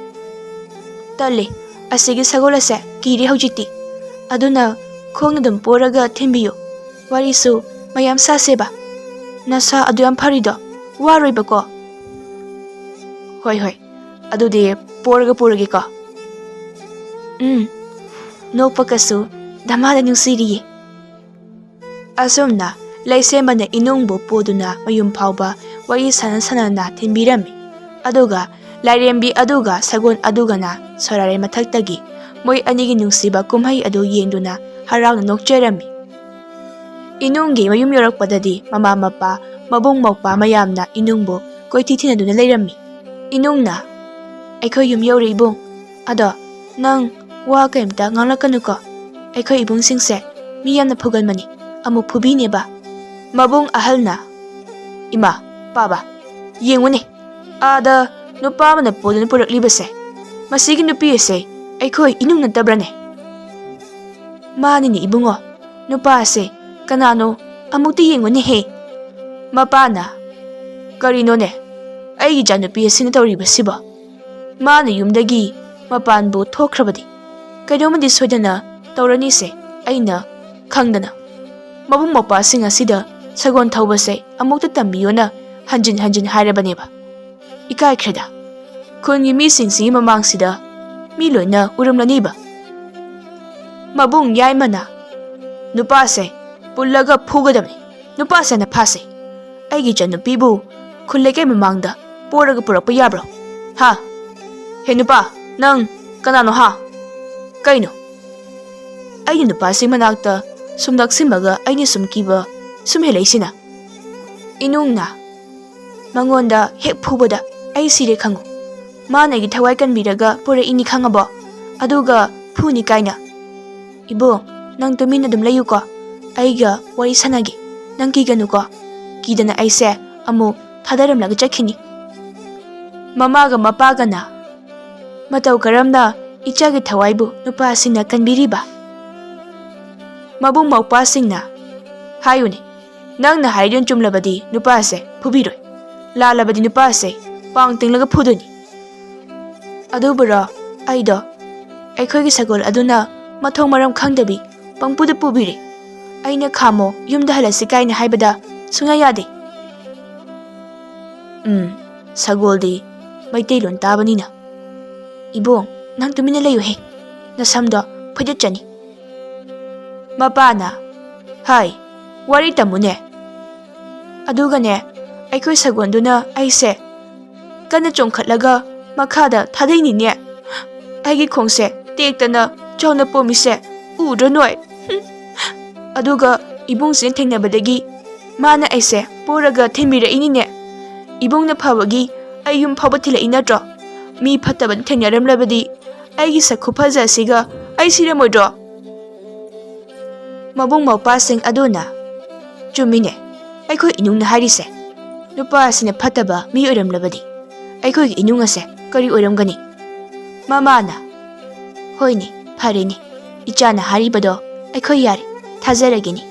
ꯇꯜꯂꯦ, ꯑꯁꯤꯒꯤ ꯁꯒꯣꯜ ꯑꯁꯦ ꯀꯤꯔꯦ ꯍꯧꯖꯤꯛꯇꯤ꯫ ꯑꯗꯨꯅ ꯈꯣꯡꯅ ꯑꯗꯨꯝ ꯄꯣꯔꯒ ꯊꯤꯟꯕꯤꯌꯨ꯫ ꯋꯥꯔꯤꯁꯨ ꯃꯌꯥꯝ ꯁꯥꯁꯦꯕ꯫ ꯅꯁꯥ ꯑꯗꯨ ꯌꯥꯝ ꯐꯔꯤꯗꯣ ꯋꯥꯔꯣꯏꯕꯀꯣ? ꯍꯣꯏ, ꯍꯣꯏ, ꯑꯗꯨꯗꯤ ꯄꯣꯔꯒ ꯄꯨꯔꯒꯦꯀꯣ꯫ ꯎꯝ, ꯅꯣꯛꯄꯒꯁꯨ ꯙꯃꯥꯗ ꯅꯨꯡꯁꯤꯔꯤꯌꯦ꯫ ꯑꯁꯨꯝꯅ ꯂꯩꯁꯦꯝꯕꯅ ꯏꯅꯨꯡꯕꯨ ꯄꯨꯗꯨꯅ ꯃꯌꯨꯝ ꯐꯥꯎꯕ ꯋꯥꯔꯤ ꯁꯥꯟꯅ ꯁꯥꯟꯅꯅ ꯊꯤꯟꯕꯤꯔꯝꯃꯤ꯫ ꯑꯗꯨꯒ ꯂꯥꯏꯔꯦꯝꯕꯤ ꯑꯗꯨꯒ ꯁꯒꯣꯜ ꯑꯗꯨꯒꯅ ꯁꯣꯔꯥꯔꯩ ꯃꯊꯛꯇꯒꯤ ꯃꯣꯏ ꯑꯅꯤꯒꯤ ꯅꯨꯡꯁꯤꯕ ꯀꯨꯝꯍꯩ ꯑꯗꯨ ꯌꯦꯡꯗꯨꯅ ꯍꯔꯥꯎꯅ ꯅꯣꯛꯆꯔꯝꯃꯤ꯫ ꯏꯅꯨꯡꯒꯤ ꯃꯌꯨꯝ ꯌꯧꯔꯛꯄꯗꯗꯤ ꯃꯃꯥ ꯃꯄꯥ, ꯃꯕꯨꯡ ꯃꯧꯄ꯭ꯋꯥ ꯃꯌꯥꯝꯅ ꯏꯅꯨꯡꯕꯨ ꯀꯣꯏꯊꯤ ꯊꯤꯅꯗꯨꯅ ꯂꯩꯔꯝꯃꯤ꯫ ꯏꯅꯨꯡꯅ, "ꯑꯩꯈꯣꯏ ꯌꯨꯝ ꯌꯧꯔꯦ ꯏꯕꯨꯡ꯫ ꯑꯗꯣ ꯅꯪ ꯋꯥ ꯀꯩꯝꯇ ꯉꯥꯡꯂꯛꯀꯅꯨꯀꯣ꯫ ꯑꯩꯈꯣꯏ ꯏꯕꯨꯡꯁꯤꯡꯁꯦ ꯃꯤ ꯌꯥꯝꯅ ꯐꯨꯒꯟꯕꯅꯤ꯫ ꯑꯃꯨꯛ ꯐꯨꯕꯤꯅꯦꯕ꯫" ꯃꯕꯨꯡ ꯑꯍꯜꯅ, "ꯏꯃꯥ, ꯄꯥꯕ, ꯌꯦꯡꯉꯨꯅꯦ, ꯑꯥꯗ ꯅꯨꯄꯥ ꯑꯃꯅ ꯄꯨꯗꯨꯅ ꯄꯨꯔꯛꯂꯤꯕꯁꯦ꯫ ꯃꯁꯤꯒꯤ ꯅꯨꯄꯤ ꯑꯁꯦ ꯑꯩꯈꯣꯏ ꯏꯅꯨꯡ ꯅꯠꯇꯕ꯭ꯔꯅꯦ?" "ꯃꯥꯅꯤꯅꯦ ꯏꯕꯨꯡꯉꯣ, ꯅꯨꯄꯥ ꯑꯁꯦ ꯀꯅꯥꯅꯣ? ꯑꯃꯨꯛꯇ ꯌꯦꯡꯉꯨꯅꯦꯍꯦ꯫" ꯃꯄꯥꯅ, "ꯀꯔꯤꯅꯣꯅꯦ ꯑꯩꯒꯤ ꯏꯆꯥꯅꯨꯄꯤ ꯑꯁꯤꯅ ꯇꯧꯔꯤꯕꯁꯤꯕꯣ? ꯃꯥꯅ ꯌꯨꯝꯗꯒꯤ ꯃꯄꯥꯟꯕꯨ ꯊꯣꯛꯈ꯭ꯔꯕꯗꯤ ꯀꯩꯅꯣꯝꯃꯗꯤ ꯁꯣꯏꯗꯅ ꯇꯧꯔꯅꯤꯁꯦ ꯑꯩꯅ ꯈꯪꯗꯅ ꯃꯕꯨꯡ ꯃꯧꯄ꯭ꯋꯥꯁꯤꯡ ꯑꯁꯤꯗ ꯁꯒꯣꯜ ꯊꯧꯕꯁꯦ ꯑꯃꯨꯛꯇ ꯇꯝꯕꯤꯌꯣꯅ ꯍꯟꯖꯤꯟ ꯍꯟꯖꯤꯟ ꯍꯥꯏꯔꯕꯅꯦꯕ꯫ ꯏꯀꯥꯏꯈ꯭ꯔꯦꯗ꯫ ꯈꯨꯟꯒꯤ ꯃꯤꯁꯤꯡꯁꯤꯒꯤ ꯃꯃꯥꯡꯁꯤꯗ ꯃꯤ ꯂꯣꯏꯅ ꯎꯔꯝꯂꯅꯤꯕ꯫ ꯃꯕꯨꯡ ꯌꯥꯏꯃꯅ, "ꯅꯨꯄꯥꯁꯦ ꯄꯨꯜꯂꯒ ꯐꯨꯒꯗꯕꯅꯤ꯫ ꯅꯨꯄꯥꯁꯦꯅ ꯐꯥꯁꯦ꯫ ꯑꯩꯒꯤ ꯏꯆꯟꯅꯨꯄꯤꯕꯨ ꯈꯨꯜ ꯂꯩꯀꯥꯏ ꯃꯃꯥꯡꯗ ꯄꯣꯔꯒ ꯄꯨꯔꯛꯄ ꯌꯥꯕ꯭ꯔꯣ? ꯍꯥ? ꯍꯦ ꯅꯨꯄꯥ, ꯅꯪ ꯀꯅꯥꯅꯣ ꯍꯥ? ꯀꯩꯅꯣ?" ꯑꯩꯅ ꯅꯨꯄꯥꯁꯤ ꯃꯅꯥꯛꯇ ꯁꯨꯝ ꯅꯛꯁꯤꯟꯕꯒ ꯑꯩꯅ ꯁꯨꯝ ꯀꯤꯕ ꯁꯨꯝ ꯍꯦꯜꯂꯛꯏꯁꯤꯅ꯫ ꯏꯅꯨꯡꯅ ꯃꯉꯣꯟꯗ ꯍꯦꯛ ꯐꯨꯕꯗ ꯑꯩ ꯁꯤꯔꯦ ꯈꯪꯉꯨ꯫ ꯃꯥꯅ ꯑꯩꯒꯤ ꯊꯋꯥꯏ ꯀꯟꯕꯤꯔꯒ ꯄꯨꯔꯛꯏꯅꯤ ꯈꯪꯉꯕꯣ? ꯑꯗꯨꯒ ꯐꯨꯅꯤ ꯀꯥꯏꯅ꯫ "ꯏꯕꯨꯡ, ꯅꯪ ꯇꯨꯃꯤꯟꯅ ꯑꯗꯨꯝ ꯂꯩꯌꯨꯀꯣ꯫ ꯑꯩꯒ ꯋꯥꯔꯤ ꯁꯥꯟꯅꯒꯦ꯫ ꯅꯪ ꯀꯤꯒꯅꯨꯀꯣ꯫" ꯀꯤꯗꯅ ꯑꯩꯁꯦ ꯑꯃꯨꯛ ꯊꯥꯗꯔꯝꯂꯒ ꯆꯠꯈꯤꯅꯤ꯫ ꯃꯃꯥꯒ ꯃꯄꯥꯒꯅ ꯃꯇꯧ ꯀꯔꯝꯅ ꯏꯆꯥꯒꯤ ꯊꯋꯥꯏꯕꯨ ꯅꯨꯄꯥꯁꯤꯡꯅ ꯀꯟꯕꯤꯔꯤꯕ? ꯃꯕꯨꯡ ꯃꯧꯄ꯭ꯋꯥꯁꯤꯡꯅ, "ꯍꯥꯏꯌꯨꯅꯦ, ꯅꯪꯅ ꯍꯥꯏꯔꯤꯗꯨꯅ ꯆꯨꯝꯂꯕꯗꯤ ꯅꯨꯄꯥꯁꯦ ꯐꯨꯕꯤꯔꯣꯏ, ꯂꯥꯜꯂꯕꯗꯤ ꯅꯨꯄꯥꯁꯦ ꯄꯥꯡ ꯇꯤꯡꯂꯒ ꯐꯨꯗꯣꯏꯅꯤ꯫" ꯑꯗꯨꯕꯨꯔꯣ ꯑꯩꯗꯣ ꯑꯩꯈꯣꯏꯒꯤ ꯁꯒꯣꯜ ꯑꯗꯨꯅ ꯃꯊꯣꯡ ꯃꯔꯝ ꯈꯪꯗꯕꯤ ꯄꯪꯄꯨꯗ ꯄꯨꯕꯤꯔꯦ꯫ ꯑꯩꯅ "ꯈꯥꯝꯃꯣ, ꯌꯨꯝꯗ ꯍꯜꯂꯁꯤ" ꯀꯥꯏꯅ ꯍꯥꯏꯕꯗ ꯁꯨꯡꯌꯥ ꯌꯥꯗꯦ꯫ ꯎꯝ, ꯁꯒꯣꯜꯗꯤ ꯃꯩꯇꯩꯂꯣꯟ ꯇꯥꯕꯅꯤꯅ꯫ "ꯏꯕꯨꯡ, ꯅꯪ ꯇꯨꯃꯤꯟꯅ ꯂꯩꯌꯨꯍꯦ꯫ ꯅꯁꯝꯗꯣ ꯐꯣꯏꯗꯠꯆꯅꯤ꯫" ꯃꯄꯥꯅ, "ꯍꯥꯏ, ꯋꯥꯔꯤ ꯇꯝꯃꯨꯅꯦ꯫ ꯑꯗꯨꯒꯅꯦ, ꯑꯩꯈꯣꯏ ꯁꯒꯣꯜꯗꯨꯅ ꯑꯩꯁꯦ ꯀꯟꯅ ꯆꯣꯡꯈꯠꯂꯒ ꯃꯈꯥꯗ ꯊꯥꯗꯩꯅꯤꯅꯦ꯫ ꯑꯩꯒꯤ ꯈꯣꯡꯁꯦ ꯇꯦꯛꯇꯅ ꯆꯥꯎꯅ ꯄꯣꯝꯃꯤꯁꯦ ꯎꯗ꯭ꯔꯣ ꯅꯣꯏ? ꯍꯨꯝ꯫ ꯑꯗꯨꯒ ꯏꯕꯨꯡꯁꯤꯅ ꯊꯦꯡꯅꯕꯗꯒꯤ ꯃꯥꯅ ꯑꯩꯁꯦ ꯄꯣꯔꯒ ꯊꯤꯟꯕꯤꯔꯛꯏꯅꯤꯅꯦ꯫ ꯏꯕꯨꯡꯅ ꯐꯕꯒꯤ ꯑꯩ ꯌꯨꯝ ꯐꯥꯎꯕ ꯊꯤꯜꯂꯛꯏ ꯅꯠꯇ꯭ꯔꯣ? ꯃꯤ ꯐꯠꯇꯕꯅ ꯊꯦꯡꯅꯔꯝꯂꯕꯗꯤ ꯑꯩꯒꯤ ꯁꯛ ꯈꯨꯐꯖ ꯑꯁꯤꯒ ꯑꯩ ꯁꯤꯔꯝꯃꯣꯏꯗ꯭ꯔꯣ?" ꯃꯕꯨꯡ ꯃꯧꯄ꯭ꯋꯥꯁꯤꯡ ꯑꯗꯨꯅ, "ꯆꯨꯝꯃꯤꯅꯦ, ꯑꯩꯈꯣꯏ ꯏꯅꯨꯡꯅ ꯍꯥꯏꯔꯤꯁꯦ꯫ ꯅꯨꯄꯥ ꯑꯁꯤꯅ ꯐꯠꯇꯕ ꯃꯤ ꯑꯣꯏꯔꯝꯂꯕꯗꯤ ꯑꯩꯈꯣꯏꯒꯤ ꯏꯅꯨꯡ ꯑꯁꯦ ꯀꯔꯤ ꯑꯣꯏꯔꯝꯒꯅꯤ?" ꯃꯃꯥꯅ, "ꯍꯣꯏꯅꯦ, ꯐꯔꯦꯅꯦ, ꯏꯆꯥꯅ ꯍꯥꯏꯔꯤꯕꯗꯣ ꯑꯩꯈꯣꯏ ꯌꯥꯔꯦ, ꯊꯥꯖꯔꯒꯦꯅꯦ꯫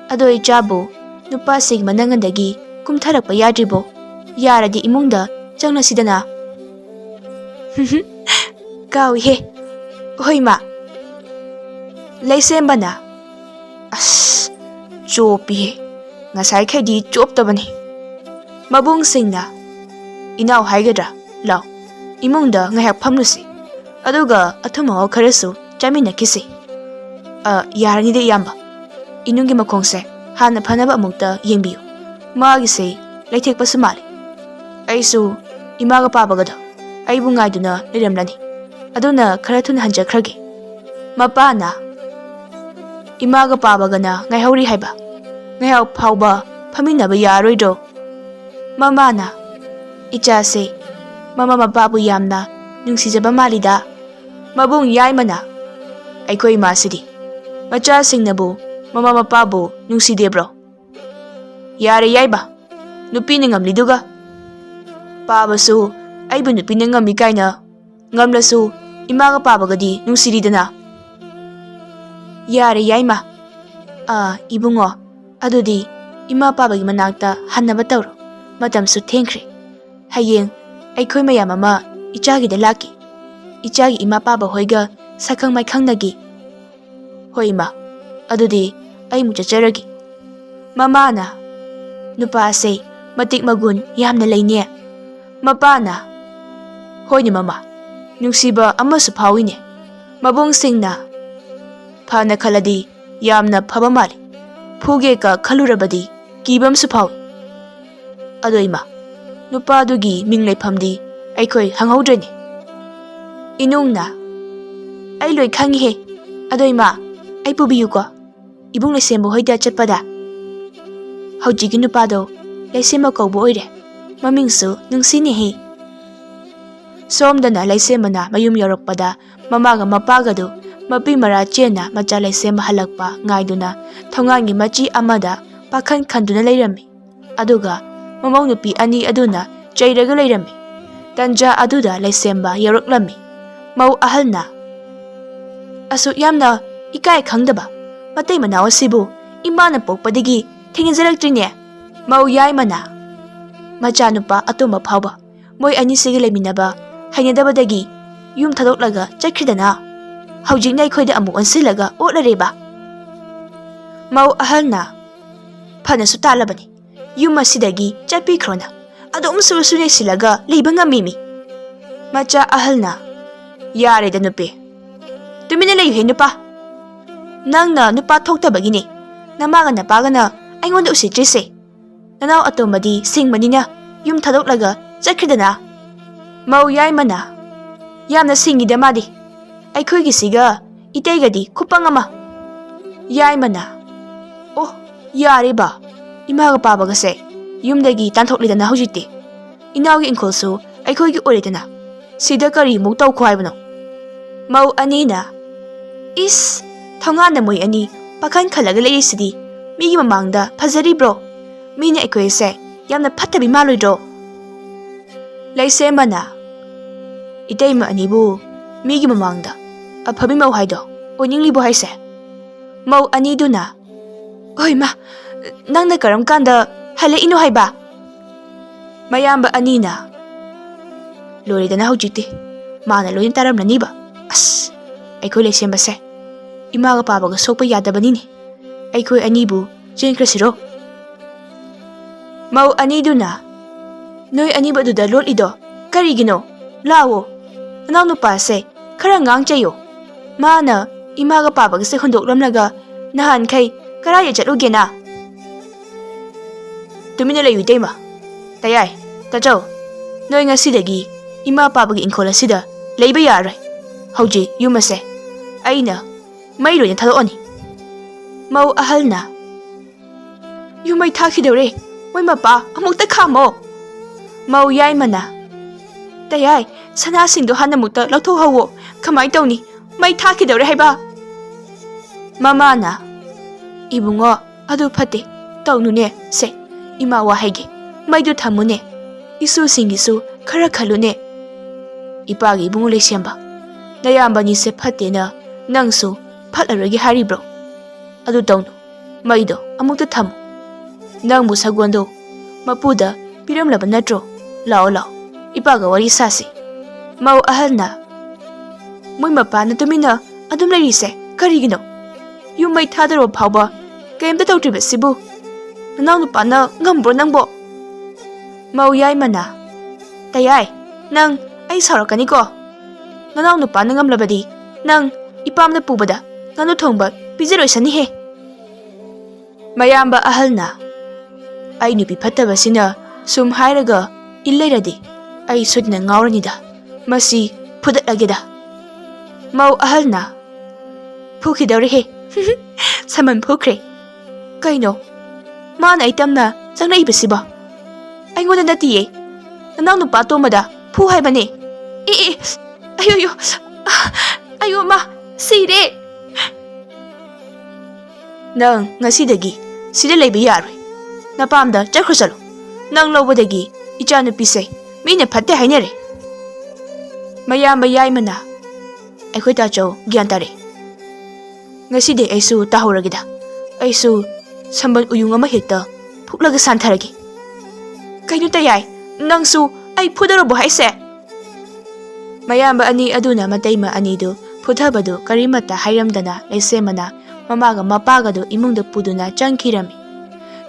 ꯑꯗꯣ ꯏꯆꯥꯕꯨ ꯅꯨꯄꯥꯁꯤꯡ ꯃꯅꯪꯒꯟꯗꯒꯤ ꯀꯨꯝꯊꯔꯛꯄ ꯌꯥꯗ꯭ꯔꯤꯕꯣ? ꯌꯥꯔꯗꯤ ꯏꯃꯨꯡꯗ ꯆꯪꯂꯁꯤꯗꯅ꯫" ꯀꯥꯎꯏꯍꯦ꯫ ꯍꯣꯏ, ꯃꯥ꯫ ꯂꯩꯁꯦꯝꯕꯅ, "ꯑꯁ, ꯆꯣꯞꯄꯤꯍꯦ꯫ ꯉꯁꯥꯏꯈꯩꯗꯤ ꯆꯣꯞꯇꯕꯅꯤ꯫" ꯃꯕꯨꯡꯁꯤꯡꯅ, "ꯏꯅꯥꯎ ꯍꯥꯏꯒꯗ꯭ꯔꯥ? ꯂꯥꯎ, ꯏꯃꯨꯡꯗ ꯉꯥꯏꯍꯥꯛ ꯐꯝꯂꯨꯁꯤ꯫ ꯑꯗꯨꯒ ꯑꯊꯨꯝ ꯑꯍꯥꯎ ꯈꯔꯁꯨ ꯆꯥꯃꯤꯟꯅꯈꯤꯁꯤ꯫" "ꯑ, ꯌꯥꯔꯅꯤꯗ, ꯏꯌꯥꯝꯕ꯫ ꯏꯅꯨꯡꯒꯤ ꯃꯈꯣꯡꯁꯦ ꯍꯥꯟꯅ ꯐꯅꯕ ꯑꯃꯨꯛꯇ ꯌꯦꯡꯕꯤꯌꯨ꯫ ꯃꯥꯒꯤꯁꯦ ꯂꯩꯊꯦꯛꯄꯁꯨ ꯃꯥꯜꯂꯤ꯫ ꯑꯩꯁꯨ ꯏꯃꯥꯒ ꯄꯥꯕꯒꯗꯣ ꯑꯩꯕꯨ ꯉꯥꯏꯗꯨꯅ ꯂꯩꯔꯝꯂꯅꯤ꯫ ꯑꯗꯨꯅ ꯈꯔ ꯊꯨꯅ ꯍꯟꯖꯈ꯭ꯔꯒꯦ꯫" ꯃꯄꯥꯅ, "ꯏꯃꯥꯒ ꯄꯥꯕꯒꯅ ꯉꯥꯏꯍꯧꯔꯤ ꯍꯥꯏꯕ? ꯉꯥꯏꯍꯥꯛ ꯐꯥꯎꯕ ꯐꯝꯃꯤꯟꯅꯕ ꯌꯥꯔꯣꯏꯗ꯭ꯔꯣ?" ꯃꯃꯥꯅ, "ꯏꯆꯥꯁꯦ ꯃꯃꯥ ꯃꯄꯥꯕꯨ ꯌꯥꯝꯅ ꯅꯨꯡꯁꯤꯖꯕ ꯃꯥꯜꯂꯤꯗ꯫" ꯃꯕꯨꯡ ꯌꯥꯏꯃꯅ, "ꯑꯩꯈꯣꯏ ꯏꯃꯥꯁꯤꯗꯤ ꯃꯆꯥꯁꯤꯡꯅꯕꯨ ꯃꯃꯥ ꯃꯄꯥꯕꯨ ꯅꯨꯡꯁꯤꯗꯦꯕ꯭ꯔꯣ? ꯌꯥꯔꯦ ꯌꯥꯏꯃ, ꯅꯨꯄꯤꯅ ꯉꯝꯂꯤꯗꯨꯒ꯫ ꯄꯥꯕꯁꯨ ꯑꯩꯕꯨ ꯅꯨꯄꯤꯅ ꯉꯝꯃꯤ ꯀꯥꯏꯅ, ꯉꯝꯂꯁꯨ ꯏꯃꯥꯒ ꯄꯥꯕꯒꯗꯤ ꯅꯨꯡꯁꯤꯔꯤꯗꯅ꯫" "ꯌꯥꯔꯦ ꯌꯥꯏꯃ꯫ ꯑꯥ, ꯏꯕꯨꯡꯉꯣ, ꯑꯗꯨꯗꯤ ꯏꯃꯥ ꯄꯥꯕꯒꯤ ꯃꯅꯥꯛꯇ ꯍꯟꯅꯕ ꯇꯧꯔꯣ꯫ ꯃꯇꯝꯁꯨ ꯊꯦꯡꯈ꯭ꯔꯦ꯫ ꯍꯌꯦꯡ ꯑꯩꯈꯣꯏ ꯃꯌꯥꯝ ꯑꯃ ꯏꯆꯥꯒꯤꯗ ꯂꯥꯛꯀꯦ꯫ ꯏꯆꯥꯒꯤ ꯏꯃꯥ ꯄꯥꯕ ꯍꯣꯏꯒ ꯁꯛꯈꯪ ꯃꯥꯏꯈꯪꯅꯒꯦ꯫" "ꯍꯣꯏ, ꯏꯃꯥ, ꯑꯗꯨꯗꯤ ꯑꯩ ꯑꯃꯨꯛ ꯆꯠꯆꯔꯒꯦ꯫" ꯃꯃꯥꯅ, "ꯅꯨꯄꯥꯁꯦ ꯃꯇꯤꯛ ꯃꯒꯨꯟ ꯌꯥꯝꯅ ꯂꯩꯅꯦ꯫" ꯃꯄꯥꯅ, "ꯍꯣꯏꯅꯦ ꯃꯃꯥ, ꯅꯨꯡꯁꯤꯕ ꯑꯃꯁꯨ ꯐꯥꯎꯏꯅꯦ꯫" ꯃꯕꯨꯡꯁꯤꯡꯅ, "ꯐꯅ ꯈꯜꯂꯗꯤ ꯌꯥꯝꯅ ꯐꯕ ꯃꯥꯜꯂꯤ, ꯐꯨꯒꯦꯀ ꯈꯜꯂꯨꯔꯕꯗꯤ ꯀꯤꯕ ꯑꯃꯁꯨ ꯐꯥꯎꯏ꯫ ꯑꯗꯣ ꯏꯃꯥ, ꯅꯨꯄꯥꯗꯨꯒꯤ ꯃꯤꯡ ꯂꯩꯐꯝꯗꯤ ꯑꯩꯈꯣꯏ ꯍꯪꯍꯧꯗ꯭ꯔꯦꯅꯦ꯫" ꯏꯅꯨꯡꯅ, "ꯑꯩ ꯂꯣꯏ ꯈꯪꯉꯤꯍꯦ꯫ ꯑꯗꯣ ꯏꯃꯥ, ꯑꯩ ꯄꯨꯕꯤꯌꯨꯀꯣ, ꯏꯕꯨꯡ ꯂꯩꯁꯦꯝꯕ ꯍꯣꯏꯗ ꯆꯠꯄꯗ꯫ ꯍꯧꯖꯤꯛꯀꯤ ꯅꯨꯄꯥꯗꯣ ꯂꯩꯁꯦꯝꯕ ꯀꯧꯕ ꯑꯣꯏꯔꯦ꯫ ꯃꯃꯤꯡꯁꯨ ꯅꯨꯡꯁꯤꯅꯦꯍꯦ꯫" ꯁꯣꯝꯗꯅ ꯂꯩꯁꯦꯝꯕꯅ ꯃꯌꯨꯝ ꯌꯧꯔꯛꯄꯗ ꯃꯃꯥꯒ ꯃꯄꯥꯒꯗꯨ ꯃꯄꯤ ꯃꯔꯥ ꯆꯦꯟꯅ ꯃꯆꯥ ꯂꯩꯁꯦꯝꯕ ꯍꯜꯂꯛꯄ ꯉꯥꯏꯗꯨꯅ ꯊꯣꯡꯒꯥꯟꯒꯤ ꯃꯆꯤ ꯑꯃꯗ ꯄꯥꯈꯟ ꯈꯟꯗꯨꯅ ꯂꯩꯔꯝꯃꯤ꯫ ꯑꯗꯨꯒ ꯃꯃꯧ ꯅꯨꯄꯤ ꯑꯅꯤ ꯑꯗꯨꯅ ꯆꯩꯔꯒ ꯂꯩꯔꯝꯃꯤ꯫ ꯇꯟꯖꯥ ꯑꯗꯨꯗ ꯂꯩꯁꯦꯝꯕ ꯌꯧꯔꯛꯂꯝꯃꯤ꯫ ꯃꯧ ꯑꯍꯜꯅ, "ꯑꯁꯨꯛ ꯌꯥꯝꯅ ꯏꯀꯥꯏ ꯈꯪꯗꯕ ꯃꯇꯩ ꯃꯅꯥꯎ ꯑꯁꯤꯕꯨ ꯏꯃꯥꯅ ꯄꯣꯛꯄꯗꯒꯤ ꯊꯦꯡꯅꯖꯔꯛꯇ꯭ꯔꯤꯅꯦ꯫" ꯃꯧ ꯌꯥꯏꯃꯅ, "ꯃꯆꯥꯅꯨꯄꯥ ꯑꯇꯣꯝꯕ ꯐꯥꯎꯕ ꯃꯣꯏ ꯑꯅꯤꯁꯤꯒ ꯂꯩꯃꯤꯟꯅꯕ ꯍꯩꯅꯗꯕꯗꯒꯤ ꯌꯨꯝ ꯊꯥꯗꯣꯛꯂꯒ ꯆꯠꯈ꯭ꯔꯤꯗꯅ꯫ ꯍꯧꯖꯤꯛꯅ ꯑꯩꯈꯣꯏꯗ ꯑꯃꯨꯛ ꯑꯣꯟꯁꯤꯜꯂꯒ ꯑꯣꯠꯂꯔꯦꯕ꯫ ꯃꯧ ꯑꯍꯜꯅ, "ꯐꯅꯁꯨ ꯇꯥꯜꯂꯕꯅꯤ, ꯌꯨꯝ ꯑꯁꯤꯗꯒꯤ ꯆꯠꯄꯤꯈ꯭ꯔꯣꯅ꯫ ꯑꯗꯨꯝ ꯁꯨꯔ ꯁꯨꯔ ꯅꯩꯁꯤꯜꯂꯒ ꯂꯩꯕ ꯉꯝꯃꯤꯃꯤ?" ꯃꯆꯥ ꯑꯍꯜꯅ, "ꯌꯥꯔꯦꯗ ꯅꯨꯄꯤ, ꯇꯨꯃꯤꯟꯅ ꯂꯩꯌꯨꯍꯦ ꯅꯨꯄꯥ꯫ ꯅꯪꯅ ꯅꯨꯄꯥ ꯊꯣꯛꯇꯕꯒꯤꯅꯦ ꯅꯃꯥꯒ ꯅꯄꯥꯒꯅ ꯑꯩꯉꯣꯟꯗ ꯎꯁꯤꯠꯇ꯭ꯔꯤꯁꯦ꯫ ꯅꯅꯥꯎ ꯑꯇꯣꯝꯕꯗꯤ ꯁꯤꯡꯕꯅꯤꯅ ꯌꯨꯝ ꯊꯥꯗꯣꯛꯂꯒ ꯆꯠꯈ꯭ꯔꯤꯗꯅ?" ꯃꯧ ꯌꯥꯏꯃꯅ, "ꯌꯥꯝꯅ ꯁꯤꯡꯉꯤꯗ ꯃꯥꯗꯤ꯫ ꯑꯩꯈꯣꯏꯒꯤꯁꯤꯒ ꯏꯇꯩꯒꯗꯤ ꯈꯨꯄꯪ ꯑꯃ꯫" ꯌꯥꯏꯃꯅ, "ꯑꯣ, ꯌꯥꯔꯦ ꯕꯥ, ꯏꯃꯥꯒ ꯄꯥꯕꯒꯁꯦ ꯌꯨꯝꯗꯒꯤ ꯇꯥꯟꯊꯣꯛꯂꯦꯗꯅ ꯍꯧꯖꯤꯛꯇꯤ꯫ ꯏꯅꯥꯎꯒꯤ ꯏꯪꯈꯣꯜꯁꯨ ꯑꯩꯈꯣꯏꯒꯤ ꯑꯣꯏꯔꯦꯗꯅ꯫ ꯁꯤꯗ ꯀꯔꯤꯃꯨꯛ ꯇꯧꯈꯣ ꯍꯥꯏꯕꯅꯣ?" ꯃꯧ ꯑꯅꯤꯅ, "ꯏꯁ, ꯊꯣꯡꯒꯥꯟꯗ ꯃꯣꯏ ꯑꯅꯤ ꯄꯥꯈꯟ ꯈꯜꯂꯒ ꯂꯩꯔꯤꯁꯤꯗꯤ ꯃꯤꯒꯤ ꯃꯃꯥꯡꯗ ꯐꯖꯔꯤꯕ꯭ꯔꯣ? ꯃꯤꯅ ꯑꯩꯈꯣꯏꯁꯦ ꯌꯥꯝꯅ ꯐꯠꯇꯕꯤ ꯃꯥꯜꯂꯣꯏꯗ꯭ꯔꯣ?" ꯂꯩꯁꯦꯝꯕꯅ, "ꯏꯇꯩꯃ ꯑꯅꯤꯕꯨ ꯃꯤꯒꯤ ꯃꯃꯥꯡꯗ ꯑꯐꯕꯤ ꯃꯧ ꯍꯥꯏꯗꯣ ꯑꯣꯏꯅꯤꯡꯂꯤꯕꯣ ꯍꯥꯏꯁꯦ?" ꯃꯧ ꯑꯅꯤꯗꯨꯅ, "ꯍꯣꯏ ꯃꯥ, ꯅꯪꯅ ꯀꯔꯝ ꯀꯥꯟꯗ ꯍꯜꯂꯛꯏꯅꯣ ꯍꯥꯏꯕ?" ꯃꯌꯥꯝꯕ ꯑꯅꯤꯅ, "ꯂꯣꯏꯔꯦꯗꯅ ꯍꯧꯖꯤꯛꯇꯤ, ꯃꯥꯅ ꯂꯣꯏꯅ ꯇꯥꯔꯝꯂꯅꯤꯕ꯫ ꯑꯁ, ꯑꯩꯈꯣꯏ ꯂꯩꯁꯦꯝꯕꯁꯦ ꯏꯃꯥꯒ ꯄꯥꯕꯒ ꯁꯣꯛꯄ ꯌꯥꯗꯕꯅꯤꯅꯦ꯫ ꯑꯩꯈꯣꯏ ꯑꯅꯤꯕꯨ ꯆꯦꯟꯈ꯭ꯔꯁꯤꯔꯣ?" ꯃꯧ ꯑꯅꯤꯗꯨꯅ, "ꯅꯣꯏ ꯑꯅꯤꯕꯨ ꯑꯗꯨꯗ ꯂꯣꯠꯂꯤꯗꯣ ꯀꯔꯤꯒꯤꯅꯣ? ꯂꯥꯛꯑꯣ, ꯅꯅꯥꯎ ꯅꯨꯄꯥꯁꯦ ꯈꯔ ꯉꯥꯡ ꯆꯩꯌꯣ꯫ ꯃꯥꯅ ꯏꯃꯥꯒ ꯄꯥꯕꯒꯁꯦ ꯍꯨꯟꯗꯣꯛꯂꯝꯂꯒ ꯅꯍꯥꯟꯈꯩ ꯀꯔꯥꯏꯗ ꯆꯠꯂꯨꯒꯦꯅ?" "ꯇꯨꯃꯤꯟꯅ ꯂꯩꯌꯨ ꯏꯇꯩꯃ꯫ ꯇꯌꯥꯏ, ꯇꯥꯆꯧ, ꯅꯣꯏ ꯉꯁꯤꯗꯒꯤ ꯏꯃꯥ ꯄꯥꯕꯒꯤ ꯏꯪꯈꯣꯜ ꯑꯁꯤꯗ ꯂꯩꯕ ꯌꯥꯔꯔꯣꯏ꯫ ꯍꯧꯖꯤꯛ ꯌꯨꯝ ꯑꯁꯦ ꯑꯩꯅ ꯃꯩ ꯂꯣꯏꯅ ꯊꯥꯗꯣꯛꯑꯅꯤ꯫" ꯃꯧ ꯑꯍꯜꯅ, "ꯌꯨꯝ ꯃꯩ ꯊꯥꯈꯤꯗꯧꯔꯦ, ꯃꯣꯏ ꯃꯄꯥ ꯑꯃꯨꯛꯇ ꯈꯥꯝꯃꯣ꯫" ꯃꯧ ꯌꯥꯏꯃꯅ, "ꯇꯌꯥꯏ, ꯁꯅꯥꯁꯤꯡꯗꯣ ꯍꯥꯟꯅ ꯑꯃꯨꯛꯇ ꯂꯧꯊꯣꯛꯍꯧꯋꯣ꯫ ꯀꯃꯥꯏ ꯇꯧꯅꯤ? ꯃꯩ ꯊꯥꯈꯤꯗꯧꯔꯦ ꯍꯥꯏꯕ꯫" ꯃꯃꯥꯅ, "ꯏꯕꯨꯡꯉꯣ, ꯑꯗꯨ ꯐꯠꯇꯦ, ꯇꯧꯅꯨꯅꯦ꯫ ꯁꯦ, ꯏꯃꯥ ꯋꯥ ꯍꯥꯏꯒꯦ, ꯃꯩꯗꯨ ꯊꯝꯃꯨꯅꯦ꯫ ꯏꯁꯨꯁꯤꯡꯒꯤꯁꯨ ꯈꯔ ꯈꯜꯂꯨꯅꯦ꯫ ꯏꯄꯥꯒꯤ ꯏꯕꯨꯡꯉꯣ ꯂꯩꯁꯦꯝꯕ, ꯅꯌꯥꯝꯕꯅꯤꯁꯦ ꯐꯠꯇꯦꯅ ꯅꯪꯁꯨ ꯐꯠꯂꯔꯣꯏꯒꯦ ꯍꯥꯏꯔꯤꯕ꯭ꯔꯣ? ꯑꯗꯨ ꯇꯧꯅꯨ, ꯃꯩꯗꯣ ꯑꯃꯨꯛꯇ ꯊꯝꯃꯨ꯫ ꯅꯪꯕꯨ ꯁꯒꯣꯜꯗꯣ ꯃꯄꯨꯗ ꯄꯤꯔꯝꯂꯕ ꯅꯠꯇ꯭ꯔꯣ? ꯂꯥꯛꯑꯣ, ꯂꯥꯛꯑꯣ, ꯏꯄꯥꯒ ꯋꯥꯔꯤ ꯁꯥꯁꯤ꯫" ꯃꯧ ꯑꯍꯜꯅ, "ꯃꯣꯏ ꯃꯄꯥꯅ ꯇꯨꯃꯤꯟꯅ ꯑꯗꯨꯝ ꯂꯩꯔꯤꯁꯦ ꯀꯔꯤꯒꯤꯅꯣ? ꯌꯨꯝ ꯃꯩ ꯊꯥꯗꯣꯔꯕ ꯐꯥꯎꯕ ꯀꯩꯝꯇ ꯇꯧꯗ꯭ꯔꯤꯕꯁꯤꯕꯨ ꯅꯅꯥꯎ ꯅꯨꯄꯥꯅ ꯉꯝꯕ꯭ꯔꯣ ꯅꯪꯕꯣ?" ꯃꯧ ꯌꯥꯏꯃꯅ, "ꯇꯌꯥꯏ, ꯅꯪ ꯑꯩ ꯁꯥꯎꯔꯛꯀꯅꯤꯀꯣ꯫ ꯅꯅꯥꯎ ꯅꯨꯄꯥꯅ ꯉꯝꯂꯕꯗꯤ ꯅꯪ ꯏꯄꯥꯝꯗ ꯄꯨꯕꯗ ꯉꯥꯅꯨ ꯊꯣꯡꯕ ꯄꯤꯖꯔꯣꯏꯁꯅꯤꯍꯦ꯫" ꯃꯌꯥꯝꯕ ꯑꯍꯜꯅ, "ꯑꯩ ꯅꯨꯄꯤ ꯐꯠꯇꯕꯁꯤꯅ ꯁꯨꯝ ꯍꯥꯏꯔꯒ ꯏꯜ ꯂꯩꯔꯗꯤ ꯑꯩ ꯁꯣꯏꯗꯅ ꯉꯥꯎꯔꯅꯤꯗ꯫ ꯃꯁꯤ ꯐꯨꯗꯠꯂꯒꯦꯗ꯫" ꯃꯧ ꯑꯍꯜꯅ, "ꯐꯨꯈꯤꯗꯧꯔꯦꯍꯦ꯫" ꯁꯃꯟ ꯐꯨꯈ꯭ꯔꯦ꯫ "ꯀꯩꯅꯣ? ꯃꯥꯅ ꯑꯩ ꯇꯝꯅ ꯆꯪꯂꯛꯏꯕꯁꯤꯕꯣ? ꯑꯩꯉꯣꯟꯗ ꯅꯠꯇꯤꯌꯦ꯫ ꯅꯅꯥꯎ ꯅꯨꯄꯥ ꯇꯣꯝꯕꯗ ꯐꯨ ꯍꯥꯏꯕꯅꯦ꯫ ꯑꯦ, ꯑꯦ, ꯑꯌꯣ, ꯑꯌꯣ, ꯑꯌꯣ, ꯃꯥ ꯁꯤꯔꯦ!" "ꯅꯪ ꯉꯁꯤꯗꯒꯤ ꯁꯤꯗ ꯂꯩꯕ ꯌꯥꯔꯣꯏ꯫ ꯅꯄꯥꯝꯗ ꯆꯠꯈ꯭ꯔꯣ ꯆꯠꯂꯣ꯫ ꯅꯪ ꯂꯧꯕꯗꯒꯤ ꯏꯆꯥꯅꯨꯄꯤꯁꯦ ꯃꯤꯅ ꯐꯠꯇꯦ ꯍꯥꯏꯅꯔꯦ꯫" ꯃꯌꯥꯝꯕ ꯌꯥꯏꯃꯅ, "ꯑꯩꯈꯣꯏ ꯇꯥꯆꯧ ꯒ꯭ꯌꯥꯟ ꯇꯥꯔꯦ꯫ ꯉꯁꯤꯗꯤ ꯑꯩꯁꯨ ꯇꯥꯍꯧꯔꯒꯦꯗ꯫ ꯑꯩꯁꯨ ꯁꯝꯕꯜ ꯎꯌꯨꯡ ꯑꯃ ꯍꯦꯛꯇ ꯐꯨꯛꯂꯒ ꯁꯥꯟꯊꯔꯒꯦ꯫" "ꯀꯩꯅꯣ ꯇꯌꯥꯏ, ꯅꯪꯁꯨ ꯑꯩ ꯐꯨꯗꯧꯔꯕꯣ ꯍꯥꯏꯁꯦ?" ꯃꯌꯥꯝꯕ ꯑꯅꯤ ꯑꯗꯨꯅ ꯃꯇꯩꯃ ꯑꯅꯤꯗꯨ ꯐꯨꯊꯕꯗꯨ ꯀꯔꯤꯃꯠꯇ ꯍꯥꯏꯔꯝꯗꯅ ꯂꯩꯁꯦꯝꯕꯅ ꯃꯃꯥꯒ ꯃꯄꯥꯒꯗꯨ ꯏꯃꯨꯡꯗ ꯄꯨꯗꯨꯅ ꯆꯪꯈꯤꯔꯝꯃꯤ꯫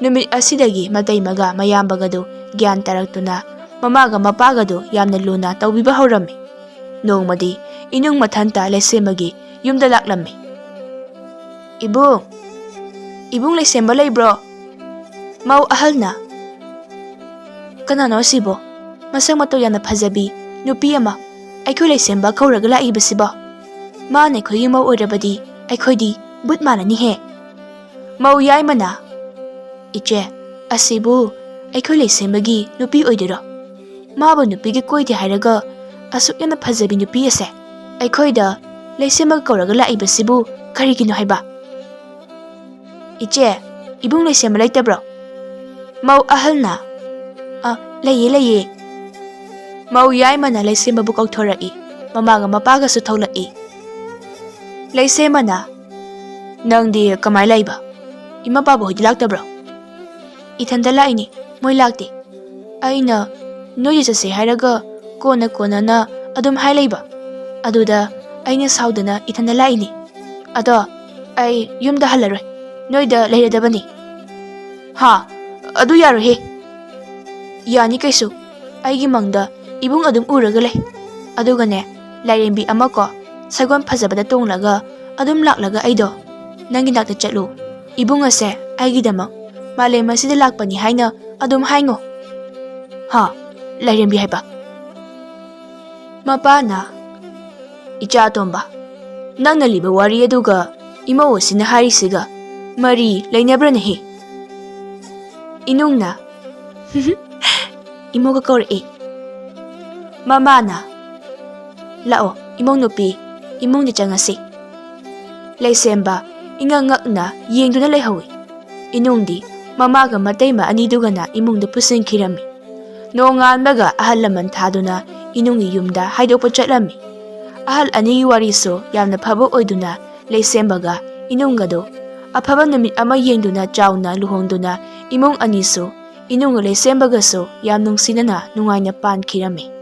ꯅꯨꯃꯤꯠ ꯑꯁꯤꯗꯒꯤ ꯃꯇꯩꯃꯒ ꯃꯌꯥꯝꯕꯒꯗꯨ ꯒ꯭ꯌꯥꯟ ꯇꯥꯔꯛꯇꯨꯅ ꯃꯃꯥꯒ ꯃꯄꯥꯒꯗꯨ ꯌꯥꯝꯅ ꯂꯨꯅ ꯇꯧꯕꯤꯕ ꯍꯧꯔꯝꯃꯤ꯫ ꯅꯣꯡꯃꯗꯤ ꯏꯅꯨꯡ ꯃꯊꯟꯇ ꯂꯩꯁꯦꯝꯕꯒꯤ ꯌꯨꯝꯗ ꯂꯥꯛꯂꯝꯃꯤ꯫ "ꯏꯕꯨꯡ, ꯏꯕꯨꯡ ꯂꯩꯁꯦꯝꯕ ꯂꯩꯕ꯭ꯔꯣ?" ꯃꯧ ꯑꯍꯜꯅ, "ꯀꯅꯥꯅꯣ ꯑꯁꯤꯕꯣ? ꯃꯁꯛ ꯃꯇꯧ ꯌꯥꯝꯅ ꯐꯖꯕꯤ ꯅꯨꯄꯤ ꯑꯃ ꯑꯩꯈꯣꯏ ꯂꯩꯁꯦꯝꯕ ꯀꯧꯔꯒ ꯂꯥꯛꯏꯕꯁꯤꯕꯣ? ꯃꯥꯅ ꯑꯩꯈꯣꯏꯒꯤ ꯃꯧ ꯑꯣꯏꯔꯕꯗꯤ ꯑꯩꯈꯣꯏꯗꯤ ꯕꯨꯠ ꯃꯥꯜꯂꯅꯤꯍꯦ꯫" ꯃꯧ ꯌꯥꯏꯃꯅ, "ꯏꯆꯦ, ꯑꯁꯤꯕꯨ ꯑꯩꯈꯣꯏ ꯂꯩꯁꯦꯝꯕꯒꯤ ꯅꯨꯄꯤ ꯑꯣꯏꯗꯣꯏꯔꯣ? ꯃꯥꯕꯨ ꯅꯨꯄꯤꯒ ꯀꯣꯏꯗꯦ ꯍꯥꯏꯔꯒ ꯑꯁꯨꯛ ꯌꯥꯝꯅ ꯐꯖꯕꯤ ꯅꯨꯄꯤ ꯑꯁꯦ ꯑꯩꯈꯣꯏꯗ ꯂꯩꯁꯦꯝꯕꯒ ꯀꯧꯔꯒ ꯂꯥꯛꯏꯕꯁꯤꯕꯨ ꯀꯔꯤꯒꯤꯅꯣ ꯍꯥꯏꯕ?" "ꯏꯆꯦ, ꯏꯕꯨꯡ ꯂꯩꯁꯦꯝꯕ ꯂꯩꯇꯕ꯭ꯔꯣ?" ꯃꯧ ꯑꯍꯜꯅ, "ꯑ, ꯂꯩꯌꯦ, ꯂꯩꯌꯦ꯫" ꯃꯧ ꯌꯥꯏꯃꯅ ꯂꯩꯁꯦꯝꯕꯕꯨ ꯀꯧꯊꯣꯔꯛꯏ꯫ ꯃꯃꯥꯒ ꯃꯄꯥꯒꯁꯨ ꯊꯣꯛꯂꯛꯏ꯫ ꯂꯩꯁꯦꯝꯕꯅ, "ꯅꯪꯗꯤ ꯀꯃꯥꯏ ꯂꯥꯛꯏꯕ? ꯏꯃꯥ ꯄꯥꯕ ꯍꯣꯏꯗꯤ ꯂꯥꯛꯇꯕ꯭ꯔꯣ?" "ꯏꯊꯟꯇ ꯂꯥꯛꯏꯅꯦ, ꯃꯣꯏ ꯂꯥꯛꯇꯦ꯫ ꯑꯩꯅ ꯅꯣꯏꯗ ꯆꯠꯁꯦ ꯍꯥꯏꯔꯒ ꯀꯣꯟꯅ ꯀꯣꯟꯅꯅ ꯑꯗꯨꯝ ꯍꯥꯏ ꯂꯩꯕ꯫ ꯑꯗꯨꯗ ꯑꯩꯅ ꯁꯥꯎꯗꯅ ꯏꯊꯟꯗ ꯂꯥꯛꯏꯅꯤ꯫ ꯑꯗꯣ ꯑꯩ ꯌꯨꯝꯗ ꯍꯜꯂꯔꯣꯏ, ꯅꯣꯏꯗ ꯂꯩꯔꯗꯕꯅꯤ꯫ ꯍꯥ? ꯑꯗꯨ ꯌꯥꯔꯣꯏꯍꯦ꯫ ꯌꯥꯅꯤ ꯀꯩꯁꯨ꯫ ꯑꯩꯒꯤ ꯃꯪꯗ ꯏꯕꯨꯡ ꯑꯗꯨꯝ ꯎꯔꯒ ꯂꯩ꯫ ꯑꯗꯨꯒꯅꯦ, ꯂꯥꯏꯔꯦꯝꯕꯤ ꯑꯃ ꯀꯣ, ꯁꯒꯣꯜ ꯐꯖꯕꯗ ꯇꯣꯡꯂꯒ ꯑꯗꯨꯝ ꯂꯥꯛꯂꯒ ꯑꯩꯗꯣ, "ꯅꯪꯒꯤ ꯅꯥꯛꯇ ꯆꯠꯂꯨ꯫ ꯏꯕꯨꯡ ꯑꯁꯦ ꯑꯩꯒꯤꯗꯃꯛ ꯃꯥꯂꯦꯝ ꯑꯁꯤꯗ ꯂꯥꯛꯄꯅꯤ ꯍꯥꯏꯅ ꯑꯗꯨꯝ ꯍꯥꯏꯉꯣ"꯫ ꯍꯥ? ꯂꯥꯏꯔꯦꯝꯕꯤ ꯍꯥꯏꯕ? ꯃꯄꯥꯅ, "ꯏꯆꯥ ꯑꯇꯣꯝꯕ, ꯅꯪꯅ ꯂꯤꯕ ꯋꯥꯔꯤ ꯑꯗꯨꯒ ꯏꯃꯧ ꯑꯁꯤꯅ ꯍꯥꯏꯔꯤꯁꯤꯒ ꯃꯔꯤ ꯂꯩꯅꯕ꯭ꯔꯅꯦꯍꯦ?" ꯏꯅꯨꯡꯅ, "ꯏꯃꯧꯒ ꯀꯧꯔꯛꯑꯦ"꯫ ꯃꯃꯥꯅ, "ꯂꯥꯛꯑꯣ, ꯏꯃꯧ ꯅꯨꯄꯤ, ꯏꯃꯨꯡꯗ ꯆꯪꯉꯁꯤ"꯫ ꯂꯩꯁꯦꯝꯕ ꯏꯉꯛ ꯉꯛꯅ ꯌꯦꯡꯗꯨꯅ ꯂꯩꯍꯧꯏ꯫ ꯏꯅꯨꯡꯗꯤ ꯃꯃꯥꯒ ꯃꯇꯩꯃ ꯑꯅꯤꯗꯨꯒꯅ ꯏꯃꯨꯡꯗ ꯄꯨꯁꯤꯟꯈꯤꯔꯝꯃꯤ꯫ ꯅꯣꯡꯉꯥꯟꯕꯒ ꯑꯍꯜ ꯂꯃꯟ ꯊꯥꯗꯨꯅ ꯏꯅꯨꯡꯒꯤ ꯌꯨꯝꯗ ꯍꯥꯏꯗꯣꯛꯄ ꯆꯠꯂꯝꯃꯤ꯫ ꯑꯍꯜ ꯑꯅꯤꯒꯤ ꯋꯥꯔꯤꯁꯨ ꯌꯥꯝꯅ ꯐꯕ ꯑꯣꯏꯗꯨꯅ ꯂꯩꯁꯦꯝꯕꯒ ꯏꯅꯨꯡꯒꯗꯨ ꯑꯐꯕ ꯅꯨꯃꯤꯠ ꯑꯃ ꯌꯦꯡꯗꯨꯅ ꯆꯥꯎꯅ ꯂꯨꯍꯣꯡꯗꯨꯅ ꯏꯃꯨꯡ ꯑꯅꯤꯁꯨ ꯏꯅꯨꯡꯒ ꯂꯩꯁꯦꯝꯕꯒꯁꯨ ꯌꯥꯝ ꯅꯨꯡꯁꯤꯅꯅ ꯅꯨꯡꯉꯥꯏꯅ ꯄꯥꯟꯈꯤꯔꯝꯃꯤ꯫